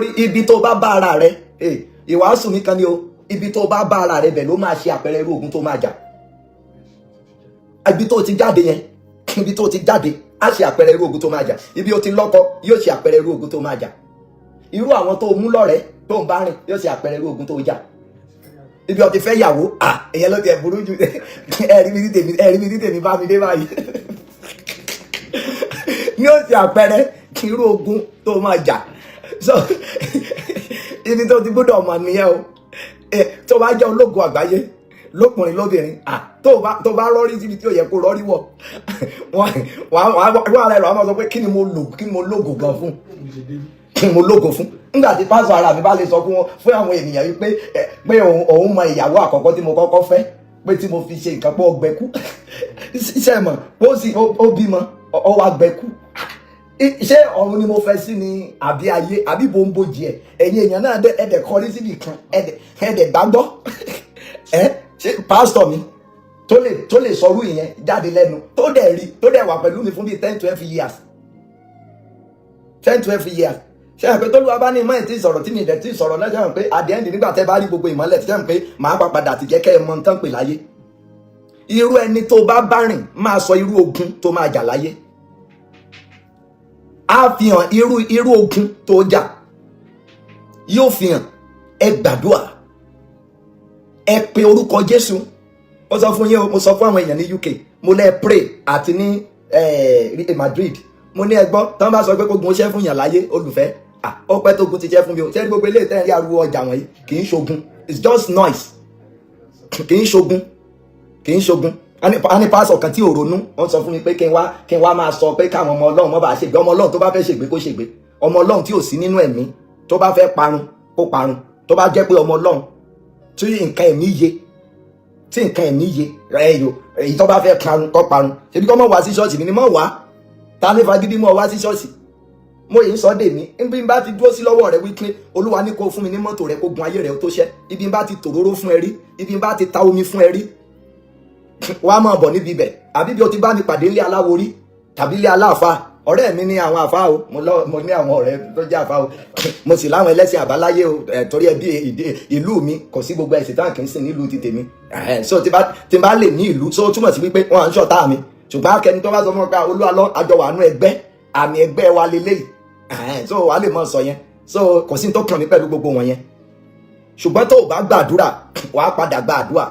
Sórí ibi tó bá bá ara rẹ, ìwàásù mi kan ni o. Ibi tó bá bá ara rẹ, bẹ̀ ló máa ṣe àpẹẹrẹ irú ogun tó máa jà. Ibi tó ti jáde yẹn, ibi tó ti jáde á ṣe àpẹẹrẹ irú ogun tó máa jà. Ibi ó ti lọ́kọ yóò ṣe àpẹẹrẹ irú ogun tó máa jà. Irú àwọn tó mú lọ́rẹ̀ẹ́, tó ń bá rìn, yóò ṣe àpẹẹrẹ irú ogun tó jà. Ibi ó ti fẹ́ yàwó, à ìyẹn ló ti ẹ̀ burú jù. Ẹ̀rí mi tí tèmi bá mi dé báyìí ní ó ṣe àpẹẹrẹ irú ogun tó máa jà. So ibi tó ti gbọ́dọ̀ mọ̀ nìyẹn o. Tó bá jẹ́ ológun àgbáyé, lókùnrin lóbìnrin, tó bá rọ́rí síbi tí ó yẹ kó rọ́rí wọ̀, wọ́n wọ́n ara ẹ̀rọ àwọn sọ pé, "Kí ni mo lò? Kí ni mo lógo gan fún? Kí ni mo lógo fún?" Nígbà tí pásọ ara mi bá lè sọ fún wọn, fún àwọn ènìyàn wípé pé òun mọ ìyàwó àkọ́kọ́ tí mo kọ́kọ́ fẹ́, pé tí mo fi ṣe nǹkan pé ó gbẹ́kú, iṣẹ́ mọ̀ pé ó sì ó bímọ, ó wá gbẹ́kú. Ṣé ọ̀run ni mo fẹ́ sí ni, àbí ayé, àbí bòńbòjì ẹ̀? Ẹ̀yin èèyàn náà ẹ̀dẹ̀ kọrí síbì kan, ẹ̀dẹ̀ gbàgbọ́ ẹ̀. Ṣé pásítọ̀ mi tó lè sọrú ìyẹn jáde lẹ́nu, tó dẹ̀ rí, tó dẹ̀ wà pẹ̀lú mi fún bíi 10, 12 years, 10, 12 years? Ṣé ẹ pé t'Olúwa bá ní ìmọ̀ ẹ̀ tí sọ̀rọ̀ tí mi ìdẹ̀ tí sọ̀rọ̀ náà, ṣe hàn pé at the end, nígbà tẹ́ bá rí gbogbo ìmọ̀lẹ̀, ṣe hàn pé màá pa padà ti jẹ́ kẹ́ ẹ mọ tán pè láyé. Irú ẹni tó bá bá rìn máa sọ irú ogun tó máa jà láyé. Á fi hàn irú ogun tó jà, yóò fi hàn. Ẹ gbàdúrà, ẹ pe orúkọ Jésù. Ó sọ fún yín o. Mo sọ fún àwọn èèyàn ní UK, mo lẹ́ pray, àti ní Madrid. Mo ní, ẹ gbọ́, tí wọ́n bá sọ pé kó gun iṣẹ́ fún yàn láyé, olùfẹ́, ó pẹ́ tó gun ti jẹ́ fún mi o. Ṣé gbogbo eléyìí tẹ́lẹ̀ rí, ariwo ọjà wọ̀nyí, kì í ṣogun. It's just noise. Kì í ṣogun, kì í ṣogun. A ní pásọ̀ kan tí ò ronú, wọ́n sọ fún mi pé kí n wá máa sọ pé káwọn ọmọ Ọlọ́run mọ́ bá ṣègbé. Ọmọ Ọlọ́run tó bá fẹ́ ṣègbé, kó ṣègbé. Ọmọ Ọlọ́run tí ò sí nínú ẹ̀mí, tó bá fẹ́ parun, kó parun. Tó bá jẹ́ pé ọmọ Ọlọ́run tí nǹkan ẹ̀mí yé, tí nǹkan ẹ̀mí yé ẹ yo, èyí tó bá fẹ́ parun, kó parun. Ṣebí kọ́ mọ̀ wá sí ṣọ́ọ̀ṣì mi ni mọ̀ wá ta ní fagídí mọ̀ wá sí ṣọ́ọ̀ṣì. Mo yìí ń sọ dèmí, ibi bá ti dúró sí lọ́wọ́ rẹ wípé Olúwa ní kó fún mi ní mọ́tò rẹ, kó gun ayé rẹ tó ṣẹ́, ibi bá ti tòróró fún ẹ rí, ibi bá ti ta omi fún ẹ rí, wàá máa bọ̀ níbi ibẹ̀, àbí bí o ti bá mi pàdé ilé aláwo rí tàbí ilé aláàfáà. Ọ̀rẹ́ mi ní àwọn àfáà o. Mo ní àwọn ọ̀rẹ́ tó jẹ́ àfáà o. Mo sì láwọn ẹlẹ́sìn àbáláyé o. Torí ẹbí ìlú mi, kò sí gbogbo ẹ̀sìn táwọn kì í sìn nílùú ti tèmi. So tí bá lè ní ìlú, so ó túmọ̀ sí wípé wọ́n à ń ṣọ̀tá mi. Ṣùgbọ́n akẹni tó bá sọ fún mi pé Olúwa lọ àjọ wà nú ẹgbẹ́, àmì ẹgbẹ́ wa lélẹ́yìí, so wàá lè mọ̀ sọ yẹn. So kò sí ní tó kàn mí pẹ̀lú gbogbo wọn yẹn. Ṣùgbọ́n tó o bá gbàdúrà, wàá padà gbàdúrà,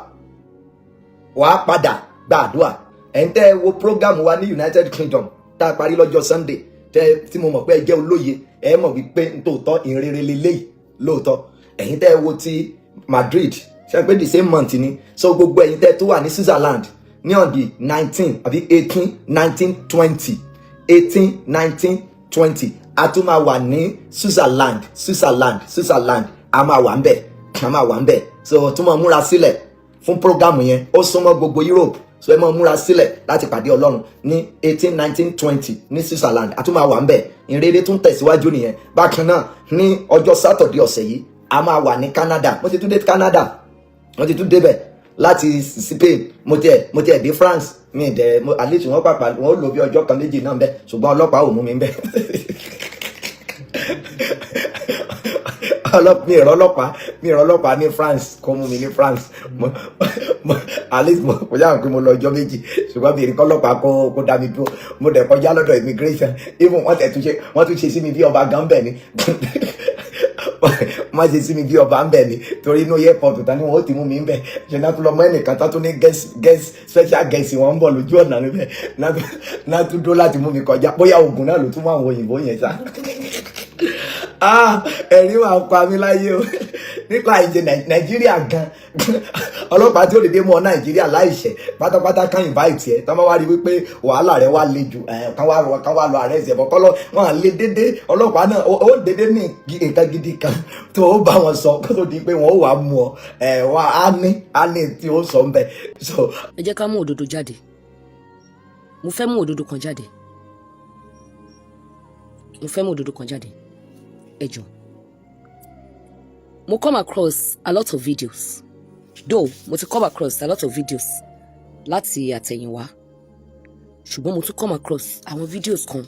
wàá padà gbàdúrà. Ẹ̀ ń tẹ́ ẹ wo program wa ní United Kingdom tá a parí lọ́jọ́ Sunday, tẹ́ tí mo mọ̀ pé ẹ jẹ́ olóye, ẹ mọ̀ wípé nítòótọ́ ìrere leléyìí lóòótọ́. Ẹ̀yin tẹ́ ẹ wo ti Madrid, ṣe pé the same month ni. So gbogbo ẹ̀yin tẹ́ tó wà ní Switzerland ní on the 19 àbí 18, 19, 20, 18, 19, 20, a tún máa wà ní Switzerland, Switzerland, Switzerland. A máa wà ń bẹ̀, a máa wà ń bẹ̀. So tún máa múra sílẹ̀ fún program yẹn. Ó súnmọ́ gbogbo Europe, so ẹ máa múra sílẹ̀ láti pàdé Ọlọ́run ní 18, 19, 20 ní Switzerland. A tún máa wà ń bẹ̀. Ìrere tún tẹ̀síwájú nìyẹn. Bákan náà, ní ọjọ́ Saturday ọ̀sẹ̀ yìí, a máa wà ní Canada. Mo ti tún dé Canada, mo ti tún débẹ̀ láti Spain. Mo tiẹ̀ dé France. Mi dẹ̀ mo at least wọ́n pàpà wọ́n lò bí ọjọ́ kan méjì náà bẹ́ẹ̀, ṣùgbọ́n ọlọ́pàá ò mú mi bẹ́ẹ̀. Mi ìrọ̀ ọlọ́pàá ní France kó mú mi ní France. At least mo yára pé mo lọ ọjọ́ 2, ṣùgbọ́n mi ìrìkọ́ ọlọ́pàá kó dá mi dúró. Mo dẹ̀ kọjá lọ́dọ̀ immigration. Even wọ́n tẹ̀ tún ṣe, wọ́n tún ṣe sí mi bí ọba gan bẹ̀ ni. Wọ́n ṣe sí mi bí ọba ń bẹ̀ ni, torí inú airport tán ni wọ́n ó ti mú mi ń bẹ̀. Ṣe náà tún lọ mọ́ ẹnìkan tó tún ní guest, special guest, wọ́n ń bọ̀ lójú ọ̀nà níbẹ̀ náà tún dúró láti mú mi kọjá. Bóyá oògùn náà ló tún mú àwọn òyìnbó yẹn sá. Ah, ẹ̀rí wà pa mí láyé o. Nípa ìjẹ Nàìjíríà gan, ọlọ́pàá tí ó lè dé mọ́ Nàìjíríà láìṣẹ̀ pátápátá kan invite ẹ̀ tọ́ bá wá rí wípé wàhálà rẹ̀ wá le jù ẹ̀, kán wá lọ arrest ẹ̀ bọ́ kọ́lọ́ wọn à lè dédé. Ọlọ́pàá náà ó dédé ní nǹkan gidi kan tó ó bá wọn sọ kó tó di pé wọn ó wàá mú ọ ẹ̀, wá á ní tí ó sọ ń bẹ̀ so. Ẹ jẹ́ ká mú òdodo jáde. Mo fẹ́ mú òdodo kan jáde. Mo fẹ́ mú òdodo kan jáde. Ẹ jọ̀ọ́, mo come across a lot of videos, though mo ti come across a lot of videos láti àtẹ̀yìnwá, ṣùgbọ́n mo tún come across àwọn videos kan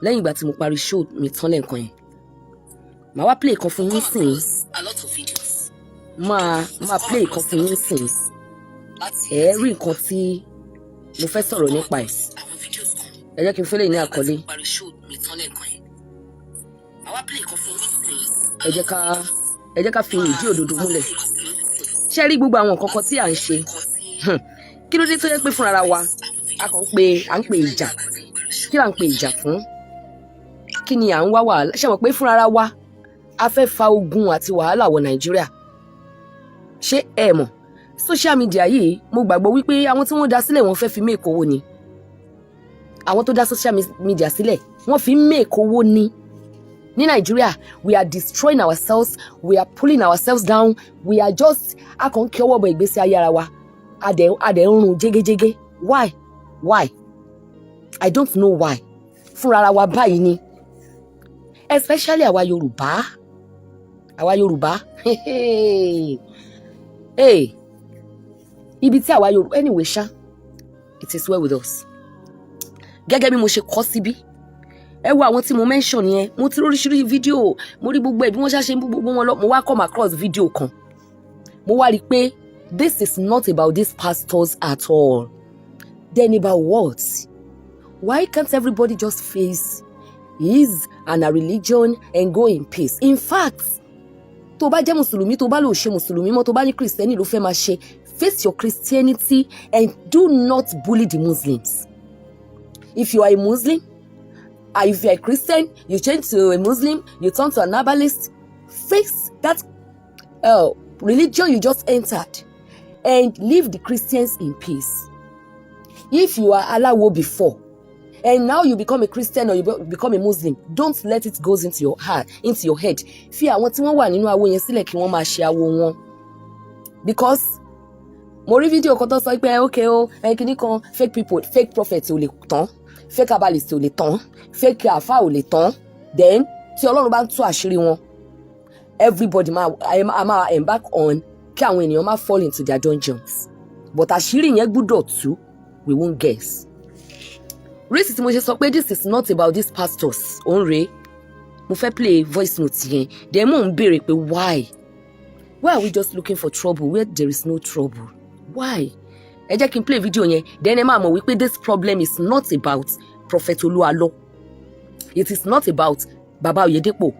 lẹ́yìn ìgbà tí mo parí show mi tán lẹ́ẹ̀kan yẹn. Màá wá play kan fún yín sìn. Máa play kan fún yín sìn. Ẹ rí nǹkan tí mo fẹ́ sọ̀rọ̀ nípa ẹ̀. Ẹ jẹ́ kí n fẹ́lẹ̀ ní àkọlé. Ẹ jẹ́ ká fi ìdí òdodo múlẹ̀. Ṣé rí gbogbo àwọn nǹkan kan tí à ń ṣe? Kí ló dé tó yẹ pé fúnra wa a kàn ń pe, à ń pe ìjà? Kí là ń pe ìjà fún? Kí ni à ń wá wàhálà? Ṣé mọ̀ pé fúnra wa a fẹ́ fa ogun àti wàhálà wọ Nàìjíríà? Ṣé ẹ mọ̀, social media yìí, mo gbàgbọ́ wípé àwọn tí wọ́n dá sílẹ̀, wọ́n fẹ́ fi make owó ni. Àwọn tó dá social media sílẹ̀, wọ́n fi make owó ni. Ní Nàìjíríà, we are destroying ourselves, we are pulling ourselves down, we are just, a kàn ń kí ọwọ́ bọ ìgbésí ayé ara wa, a dẹ̀ ń run jégéjégé. Why? Why? I don't know why. Fúnra wa báyìí ni, especially àwa Yorùbá, àwa Yorùbá. Hey, ibi tí àwa Yorùbá, anyway ṣá, it is well with us. Gẹ́gẹ́ bí mo ṣe kọ́ síbí, ẹ wo àwọn tí mo mention yẹn. Mo ti rí oríṣiríṣi fídíò, mo rí gbogbo ẹ̀ bí wọ́n ṣá ṣe ń bú gbogbo wọn lọ. Mo wá come across fídíò kan, mo wá rí i pé this is not about these pastors at all. Then about what? Why can't everybody just face his and her religion and go in peace? In fact, tó bá jẹ́ mùsùlùmí, tó bá lò ṣe mùsùlùmí mọ́, tó bá ní kìrìsìtẹ́nì ló fẹ́ máa ṣe, face your Christianity and do not bully the Muslims. If you are a Muslim, if you are a Christian, you change to a Muslim, you turn to an herbalist, face that religion you just entered and leave the Christians in peace. If you are aláwo before and now you become a Christian or you become a Muslim, don't let it goes into your heart, into your head. Fi àwọn tí wọ́n wà nínú awo yẹn sílẹ̀ kí wọ́n máa ṣe awo wọn, because mo rí fídíò kan tó sọ pé, okay o, ẹ kíní kan, fake people, fake prophet ò lè tán, fake herbalist ò lè tán, fake àfà ò lè tán. Then tí Ọlọ́run bá ń tú àṣírí wọn, everybody máa, a máa embark on kí àwọn ènìyàn má fall into their dungeons, but àṣírí yẹn gbúdọ̀ tú. We won't guess. Reason tí mo ṣe sọ pé this is not about these pastors òun rèé. Mo fẹ́ play voice note yẹn, then mo ń béèrè pé why are we just looking for trouble where there is no trouble? Why? Ẹ jẹ́ kí n play video yẹn, then ẹ máa mọ̀ wípé this problem is not about Prophet Olúalọ, it is not about Baba Oyedepo,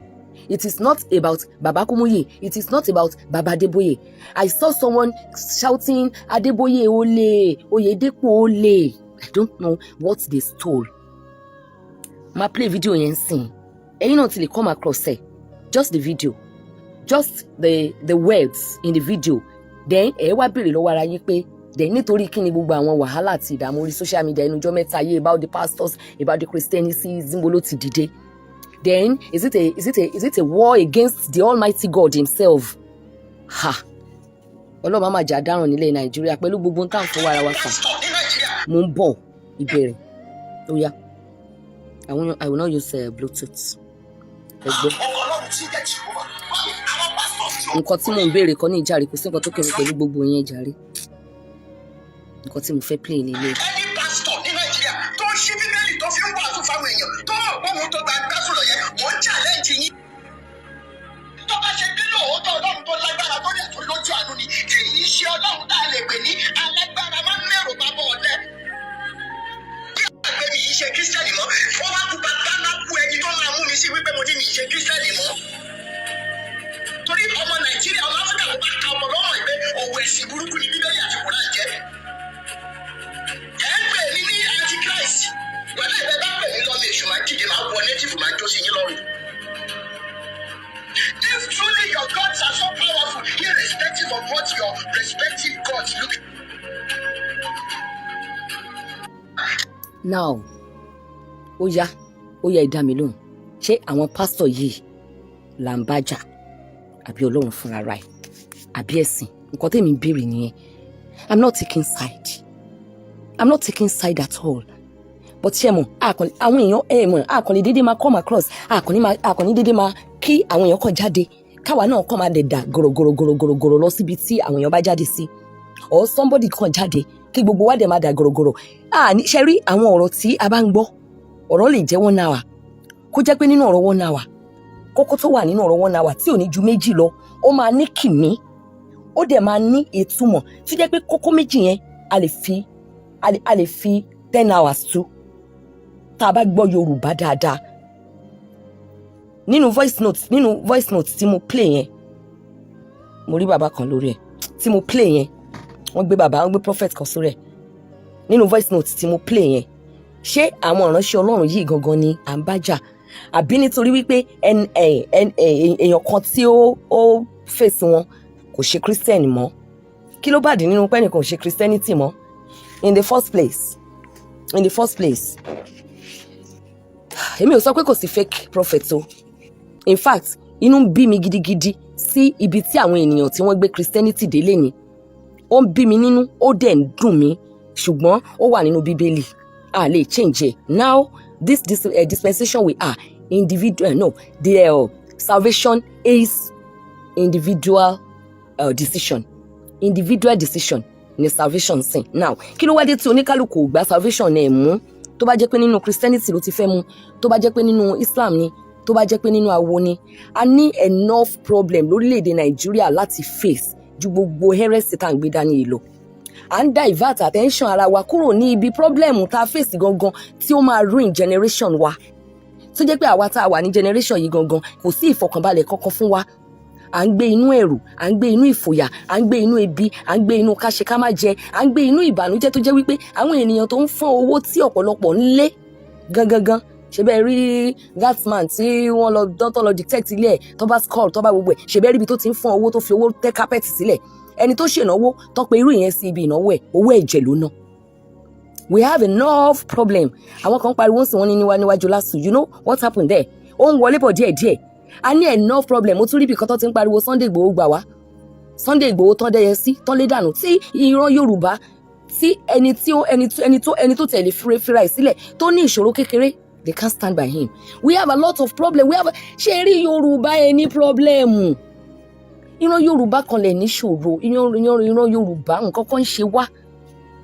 it is not about Baba Kumuyi, it is not about Baba Adeboye. I saw someone shouting, "Adeboye olè, Oyedepo olè." I don't know what they stole. Máa play video yẹn sìn. Ẹ̀yin náà ti lè come across ẹ̀. Just the video, just the words in the video, then ẹ wá béèrè lọ́wọ́ ara yín pé then nítorí kí ni gbogbo àwọn wàhálà àti ìdààmú orí social media ẹnu ọjọ́ mẹ́ta yé about the pastors, about the Christianity? Níbo ló ti dìde? Then is it a war against the Almighty God himself? Ha, Ọlọ́run á máa jà dáràn nílẹ̀ Nàìjíríà pẹ̀lú gbogbo nǹkan tá à ń fọwọ́ ara wa fà. Mo ń bọ̀, ìbẹ̀rẹ̀ ó yá. I will not use Bluetooth. Ẹ gbọ́ nǹkan tí mò ń béèrè kọ́ ní ìjàre. Kò sí nǹkan tó kẹ́mi pẹ̀lú gbogbo yẹn jàre. Nǹkan tí mo fẹ́ play nílé. Ẹni pásítọ̀ ní Nàìjíríà tó ń ṣí Bíbélì tó fi ń wàásù fáwọn èèyàn tó mọ̀ pé òun tó gba gbásùlọ̀ yẹn, mò ń challenge yín. Tó bá ṣe bí lóòótọ́ Ọlọ́run tó lágbára tó dẹ̀ tó lójú àánú ni, tí kì í ṣe Ọlọ́run tá a lè pè ní alágbára máa ń mẹ́rò bá bọ̀ ọ̀lẹ́. Bí àgbẹ̀ mi yìí ṣe Kírísítẹ́nì mọ́, ó wá kú bàbá ńlá kú ẹni tó máa mú mi sí wípé mo ní mi ṣe Kírísítẹ́nì mọ́. Torí ọmọ Nàìjíríà, ọmọ Áfíríkà ló bá ka ọmọ lọ́mọ ìgbé òwò ẹ̀sìn burúkú ni Bíbélì àti Kùránì jẹ́. Ẹ ń pè mí ní Antichrist, wàhálà ìbẹ́ bá pè mí lọ́mọ èṣù, máa dìde, máa wọ native, máa jó sí yín lọ́rùn. If truly your gods are so powerful, irrespective of what your respective gods look Now, ó yá, ó yá, ẹ dá mi lóhùn. Ṣé àwọn pásítọ̀ yìí là ń bá jà, àbí Ọlọ́run fúnra ra ẹ̀, àbí ẹ̀sìn? Nǹkan tèmi ń béèrè nìyẹn. I'm not taking side, I'm not taking side at all, but ṣé mọ̀ àwọn èèyàn, ẹ mọ̀ àkànlè déédéé máa come across, àkànní déédéé máa kí àwọn èèyàn kàn jáde, káwa náà kàn máa dẹ̀ dà gòrògòrògòrògòrò lọ síbi tí àwọn èèyàn bá jáde sí, or somebody kàn jáde kí gbogbo wa dẹ̀ máa dà gòrògòrò. Àní ṣe rí àwọn ọ̀rọ̀ tí a bá ń gbọ́, ọ̀rọ̀ lè jẹ́ one hour, kó jẹ́ pé nínú ọ̀rọ̀ one hour Kókó tó wà nínú ọ̀rọ̀ one hour tí ò ní ju méjì lọ, ó máa ní kìmí, ó dẹ̀ máa ní ìtumọ̀ tó jẹ́ pé kókó méjì yẹn a lè fi 10 hours tú tá a bá gbọ́ Yorùbá dáadáa. Nínú voice note tí mo play yẹn, mo rí bàbá kan lórí ẹ̀ tí mo play yẹn. Wọ́n gbé bàbá, wọ́n gbé prophet kan sórí ẹ̀ nínú voice note tí mo play yẹn. Ṣé àwọn ìránṣẹ́ Ọlọ́run yìí gangan ni à ń bá jà, àbí nítorí wípé èèyàn kan tí ó fèsì wọn kò ṣe Christian mọ́? Kí ló bàdí nínú pé ẹnìkan ò ṣe Christianity mọ́ in the first place? Èmi ò sọ pé kò sí fake prophet o. In fact, inú ń bí mi gidigidi sí ibi tí àwọn ènìyàn tí wọ́n gbé Christianity délé ni. Ó ń bí mi nínú, ó dẹ̀ ń dùn mí, ṣùgbọ́n ó wà nínú Bíbélì, a lè change it. Now this dispensation we are individual, no, the salvation is individual decision. Individual decision ni salvation sin. Now, kí ló wá dé tí oníkálukú ò gba salvation ẹ̀ mú? Tó bá jẹ́ pé nínú Christianity ló ti fẹ́ mú, tó bá jẹ́ pé nínú Islam ni, tó bá jẹ́ pé nínú awo ni, a ní enough problem lórílẹ̀‐èdè Nàìjíríà láti face ju gbogbo heresy tá à ń gbé dání yìí lọ. À ń divert attention ara wa kúrò ní ibi problem tá a face gangan tí ó máa ruin generation wa, tó jẹ́ pé àwa tá a wà ní generation yìí gangan, kò sí ìfọ̀kànbalẹ̀ kankan fún wa. À ń gbé inú ẹ̀rù, à ń gbé inú ìfòyà, à ń gbé inú ebi, à ń gbé inú káṣe ká má jẹ, à ń gbé inú ìbànújẹ́, tó jẹ́ wípé àwọn ènìyàn tó ń fọ́n owó tí ọ̀pọ̀lọpọ̀ ń lé gangan. Ṣe bẹ́ẹ̀ rí that man tí wọ́n lọ dọ́tọ̀ lọ detect ilé ẹ̀, tó bá skull, tó bá gbogbo ẹ̀? Ṣe bẹ́ẹ̀ rí ibi tó ti ń fọ́n owó, tó fi owó tẹ́ carpet sílẹ̀? Ẹni tó ṣènáwó tó pe irú ìyẹn sí ibi ìnáwó ẹ̀, owó ẹ̀jẹ̀ ló ná. We have enough problem. Àwọn kan pariwo sí wọn ní níwájú last. You know what happened there? Ó ń wọlé bọ̀ díẹ̀díẹ̀. A ní enough problem. Mo tún rí ibìkan tó ti ń pariwo Sunday Igboho gbà wá, Sunday Igboho tán dẹ́yẹ sí tán lé dànù, tí ìran Yorùbá tí ẹni tí ó ẹni tó ẹni tó ẹni tó tẹ̀lé fira ẹ̀ sílẹ̀, tó ní ìṣòro kékeré, they can't stand by him. We have a lot of problem. We have, ṣé rí Yorùbá ẹ ní problem. Ìran Yorùbá kan lè níṣòro. Ìran Yorùbá, nǹkan kan ń ṣe wá,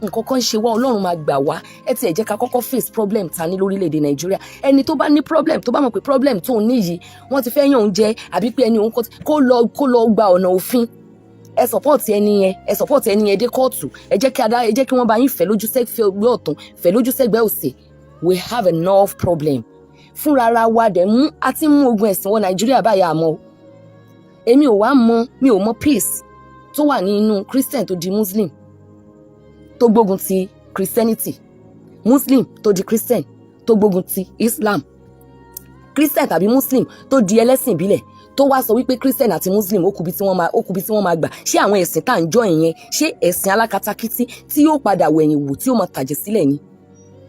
nǹkan kan ń ṣe wá. Ọlọ́run máa gbà wá. Ẹ tiẹ̀ jẹ́ ká kọ́kọ́ face problem ta ní lórílẹ̀‐èdè Nàìjíríà. Ẹni tó bá ní problem, tó bá mọ̀ pé problem tó ń ní yìí, wọ́n ti fẹ́ yàn òun jẹ, àbí pé ẹni òun kó lọ gba ọ̀nà òfin. Ẹ support ẹni yẹn, ẹ support ẹni yẹn dé kóòtù. Ẹ jẹ́ kí wọ́n bá yín fẹ́ lójú sẹ́gbẹ́ ọ̀tún, fẹ́ lójú sẹ́gbẹ́ òsì. We have enough problem fúnra ara wa. Dẹ̀ mú àti mú ogun ẹ̀sìn wọ Nàìjíríà báyà. Àmọ́ èmi ò wá mọ, mi ò mọ peace tó wà nínú Christian tó di Muslim tó gbógun ti Christianity, Muslim tó di Christian tó gbógun ti Islam, Christian tàbí Muslim tó di ẹlẹ́sìn ìbílẹ̀ tó wá sọ wípé Christian àti Muslim ó kubi tí wọ́n máa gbà. Ṣé àwọn ẹ̀sìn tá à ń jọ ìyẹn, ṣé ẹ̀sìn alákatakítí tí yóò padà wẹ̀yìn wò, tí yóò máa tàjẹ̀ sílẹ̀ ni?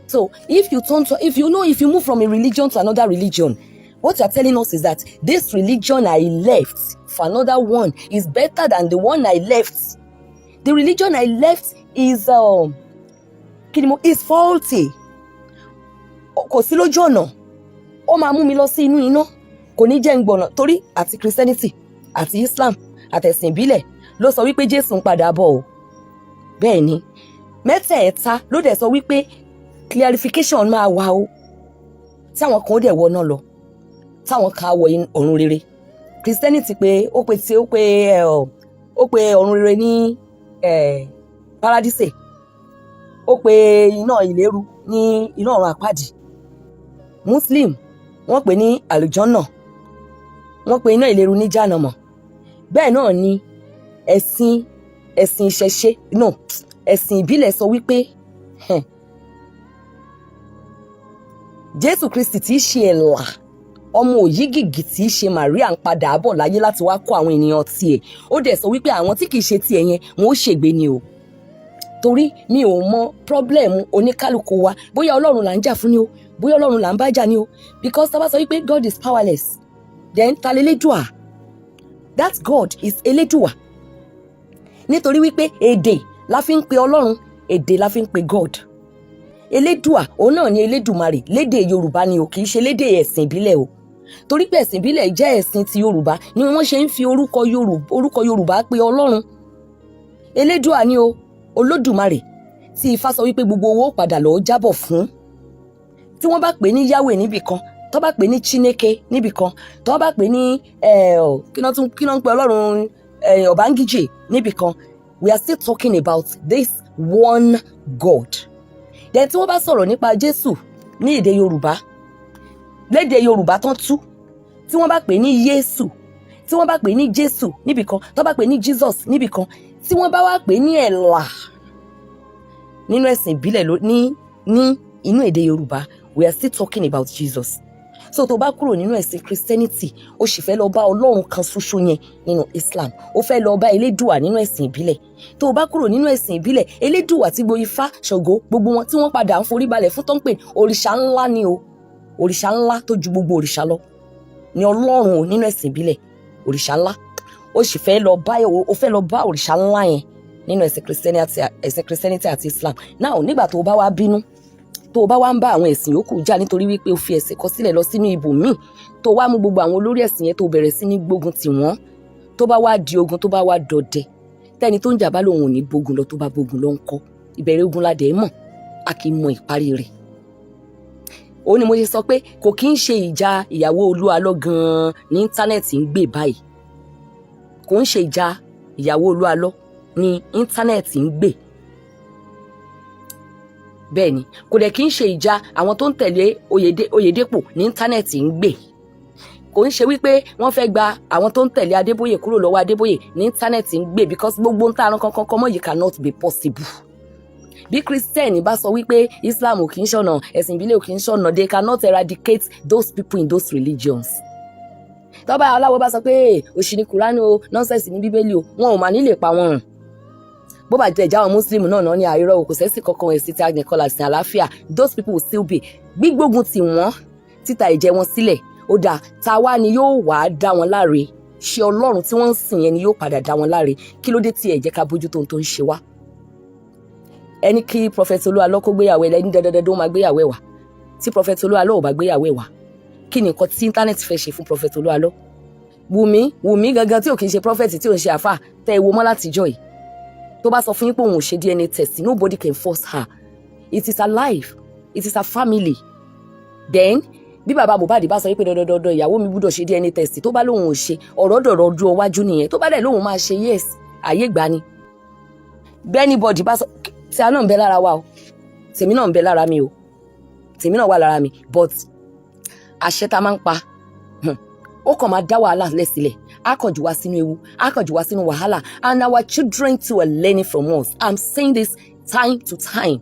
So if you turn to if you know if you move from a religion to another religion, what you are telling us is that this religion I left for another one is better than the one I left. The religion I left is kí ni mo is faulty, kò sí lójú ọ̀nà, ó máa mú mi lọ sí inú iná, kò ní jẹ́ ń gbọ̀nà. Torí àti Christianity àti Islam àtẹ̀sìn ìbílẹ̀ ló sọ wípé Jésù ń padà bọ̀ o. Bẹ́ẹ̀ ni, mẹ́tẹ̀ẹ̀ta ló dẹ̀ sọ wípé clarification máa wà o, tí àwọn kan ó dẹ̀ wọná lọ, táwọn kan á wọ ọ̀run rere. Christianity pé ó pe tí ó pe ẹ ó pe ọ̀run rere ní paradise, ó pe iná ìléru ní iná ọ̀run àpáàdì. Muslim, wọ́n pè ní àlùjọ́nà, wọ́n pe iná ìléru ní jánàmọ̀. Bẹ́ẹ̀ náà ni ẹ̀sìn ìṣẹ̀ṣe, no, ẹ̀sìn ìbílẹ̀ sọ wípé Jésù Kristi tí í ṣe ẹ̀là ọmọ òyígìgì tí í ṣe Maria ń padà bọ̀ láyé láti wá kó àwọn ènìyàn tiẹ̀. Ó dẹ̀ sọ wípé àwọn tí kìí ṣe tiẹ̀ yẹn, wọn ó ṣègbé ni o. Torí mi ò mọ problem oníkálukú wa, bóyá Ọlọ́run là ń jà fún ni o, bóyá Ọlọ́run là ń bá jà ni o, because tá a bá sọ wípé God is powerless, then ta l'Elédùà? That God is Elédùà, nítorí wípé èdè la fi ń pe Ọlọ́run, èdè la fi ń pe God. Elédùà òun náà ni Elédùmarè lédè Yorùbá ni o, kì í ṣe lédè ẹ̀sìn ìbílẹ̀ o. Torí pé ẹ̀sìn ìbílẹ̀ jẹ́ ẹ̀sìn ti Yorùbá ni wọ́n ṣe ń fi orúkọ Yorùbá pe Ọlọ́run. Elédùà ni o, Olódùmarè tí Ifá sọ wípé gbogbo owó padà lọ́ọ́ jábọ̀ fún, tí wọ́n bá pè ní Yahweh níbì kan. Tó bá pè ní Chineke níbì kan, tó bá pè ní kí náà tún, kí náà ń pè Ọlọ́run Ọ̀bángíjì níbì kan, we are still talking about this one God. Then tí wọ́n bá sọ̀rọ̀ nípa Jésù ní èdè Yorùbá, lédè Yorùbá tán tú, tí wọ́n bá pè ní Yésù, tí wọ́n bá pè ní Jésù níbì kan, tó bá pè ní Jesus níbì kan, tí wọ́n bá wá pè ní Ẹ̀là nínú ẹ̀sìn ìbílẹ̀ ní inú èdè Yorùbá, we are still talking about Jesus. So tó bá kúrò nínú ẹ̀sìn Christianity, ó sì fẹ́ lọ bá Ọlọ́run kan ṣoṣo yẹn nínú Islam, ó fẹ́ lọ bá Elédùà nínú ẹ̀sìn ìbílẹ̀. Tó o bá kúrò nínú ẹ̀sìn ìbílẹ̀, Elédùà tí gbogbo Ifá, Ṣàngó, gbogbo wọn tí wọ́n padà ń forí balẹ̀ fún, tó ń pè òrìṣà ńlá ni o, òrìṣà ńlá tó ju gbogbo òrìṣà lọ ni Ọlọ́run o nínú ẹ̀sìn ìbílẹ̀, òrìṣà ńlá, ó sì fẹ́ lọ bá, ó fẹ́ lọ bá òrìṣà ńlá yẹn nínú ẹ̀sìn Christianity àti Islam. Now, nígbà tó o bá wá bínú, tó o bá wá ń bá àwọn ẹ̀sìn yòókù jà nítorí wípé o fi ẹ̀sìn kan sílẹ̀ lọ sínú ibòmíì, tó wá mú gbogbo àwọn olórí ẹ̀sìn yẹn, tó bẹ̀rẹ̀ sí ní gbógun tì wọ́n, tó bá wá di ogun, tó bá wá dọdẹ, tẹ́ni tó ń jà bá lòun ò ní bógun lọ, tó bá bógun lọ ń kọ́? Ìbẹ̀rẹ̀ ogun la dẹ̀ mọ̀, a kì í mọ ìparí rẹ̀. Ó ní mo ṣe sọ pé kò kí ń ṣe ìjà ìyàwó Olúalọ́ gan-an ní íńtánẹ́ẹ̀tì ń gbé báyìí. Kò ń ṣe ìjà ìyàwó Olúalọ́ ní íńtánẹ́ẹ̀tì ń gbé. Bẹ́ẹ̀ ni, kò dẹ̀ kí ń ṣe ìjà àwọn tó ń tẹ̀lé Oyèdépò ní íńtánẹ́ẹ̀tì ń gbé. Kò ń ṣe wípé wọ́n fẹ́ gba àwọn tó ń tẹ̀lé Adébóyè kúrò lọ́wọ́ Adébóyè ní íńtánẹ́ẹ̀tì ń gbé, because gbogbo ń tààràn kankan kọ́mọ́ yìí cannot be possible. Bí Christian bá sọ wípé Islam ò kì í ṣọ̀nà, ẹ̀sìn ìbílẹ̀ ò kì í ṣọ̀nà, they cannot eradicate those people in those religions. Tọ́ba aláwo bá sọ pé òṣì ni Kùránì o, nonsense ní Bíbélì o, wọn ò mà ní lè pa wọn rùn. Bó bá jẹ́ ìjà àwọn Muslim náà náà ní àìrọ́ o, kò sẹ́sì kankan, ẹ̀sìn tí a nìkan làsìn àlàáfíà, those people will still be gbígbógun tì wọ́n, títa ẹ̀jẹ̀ wọn sílẹ̀. Ó dáa, ta wá ni yóò wá dá wọn láre? Ṣé Ọlọ́run tí wọ́n ń sìn yẹn ni yóò padà dá wọn láre? Kí ló dé tí ẹ jẹ́ ká bójú tó ń ṣe wá? Ẹni kí Prophet Olúalọ́ kó gbéyàwó ẹ lẹ́ni dandandandan, ó máa gbéyàwó ẹ wá. Tí Prophet Olúalọ́ ò bá gbéyàwó ẹ wá, kí ni nǹkan tí íńtánẹ́ẹ̀tì fẹ́ ṣe fún Prophet Olúalọ́? Wùmí, Wùmí gangan tí ò kì í ṣe prophet, tí ò ń ṣe àfà tẹ́ ẹ wo mọ́ látijọ́ yìí, tó bá sọ fún yín pé òun ò ṣe DNA test, nobody can force her. It is her life, it is her family. Then bí bàbá Mohbad bá sọ wípé dandandandan ìyàwó mi gbúdọ̀ ṣe DNA test, tó bá lóun ò ṣe, ọ̀rọ̀ dọ̀rọ̀ ọdún ọwájú nìyẹn. Tó bá dẹ̀ lóun máa ṣe, yes, àyè gbà ni. Bí anybody bá sọ tí a náà ń bẹ lára wa o, tèmi náà ń bẹ lára mi o, tèmi náà wà lára mi, but àṣẹ tá a máa ń pa, ó kàn máa dá wàhálà lẹ́sílẹ̀, á kàn jù wá sínú ewu, á kàn jù wá sínú wàhálà. And our children too are learning from us. I'm saying this time to time,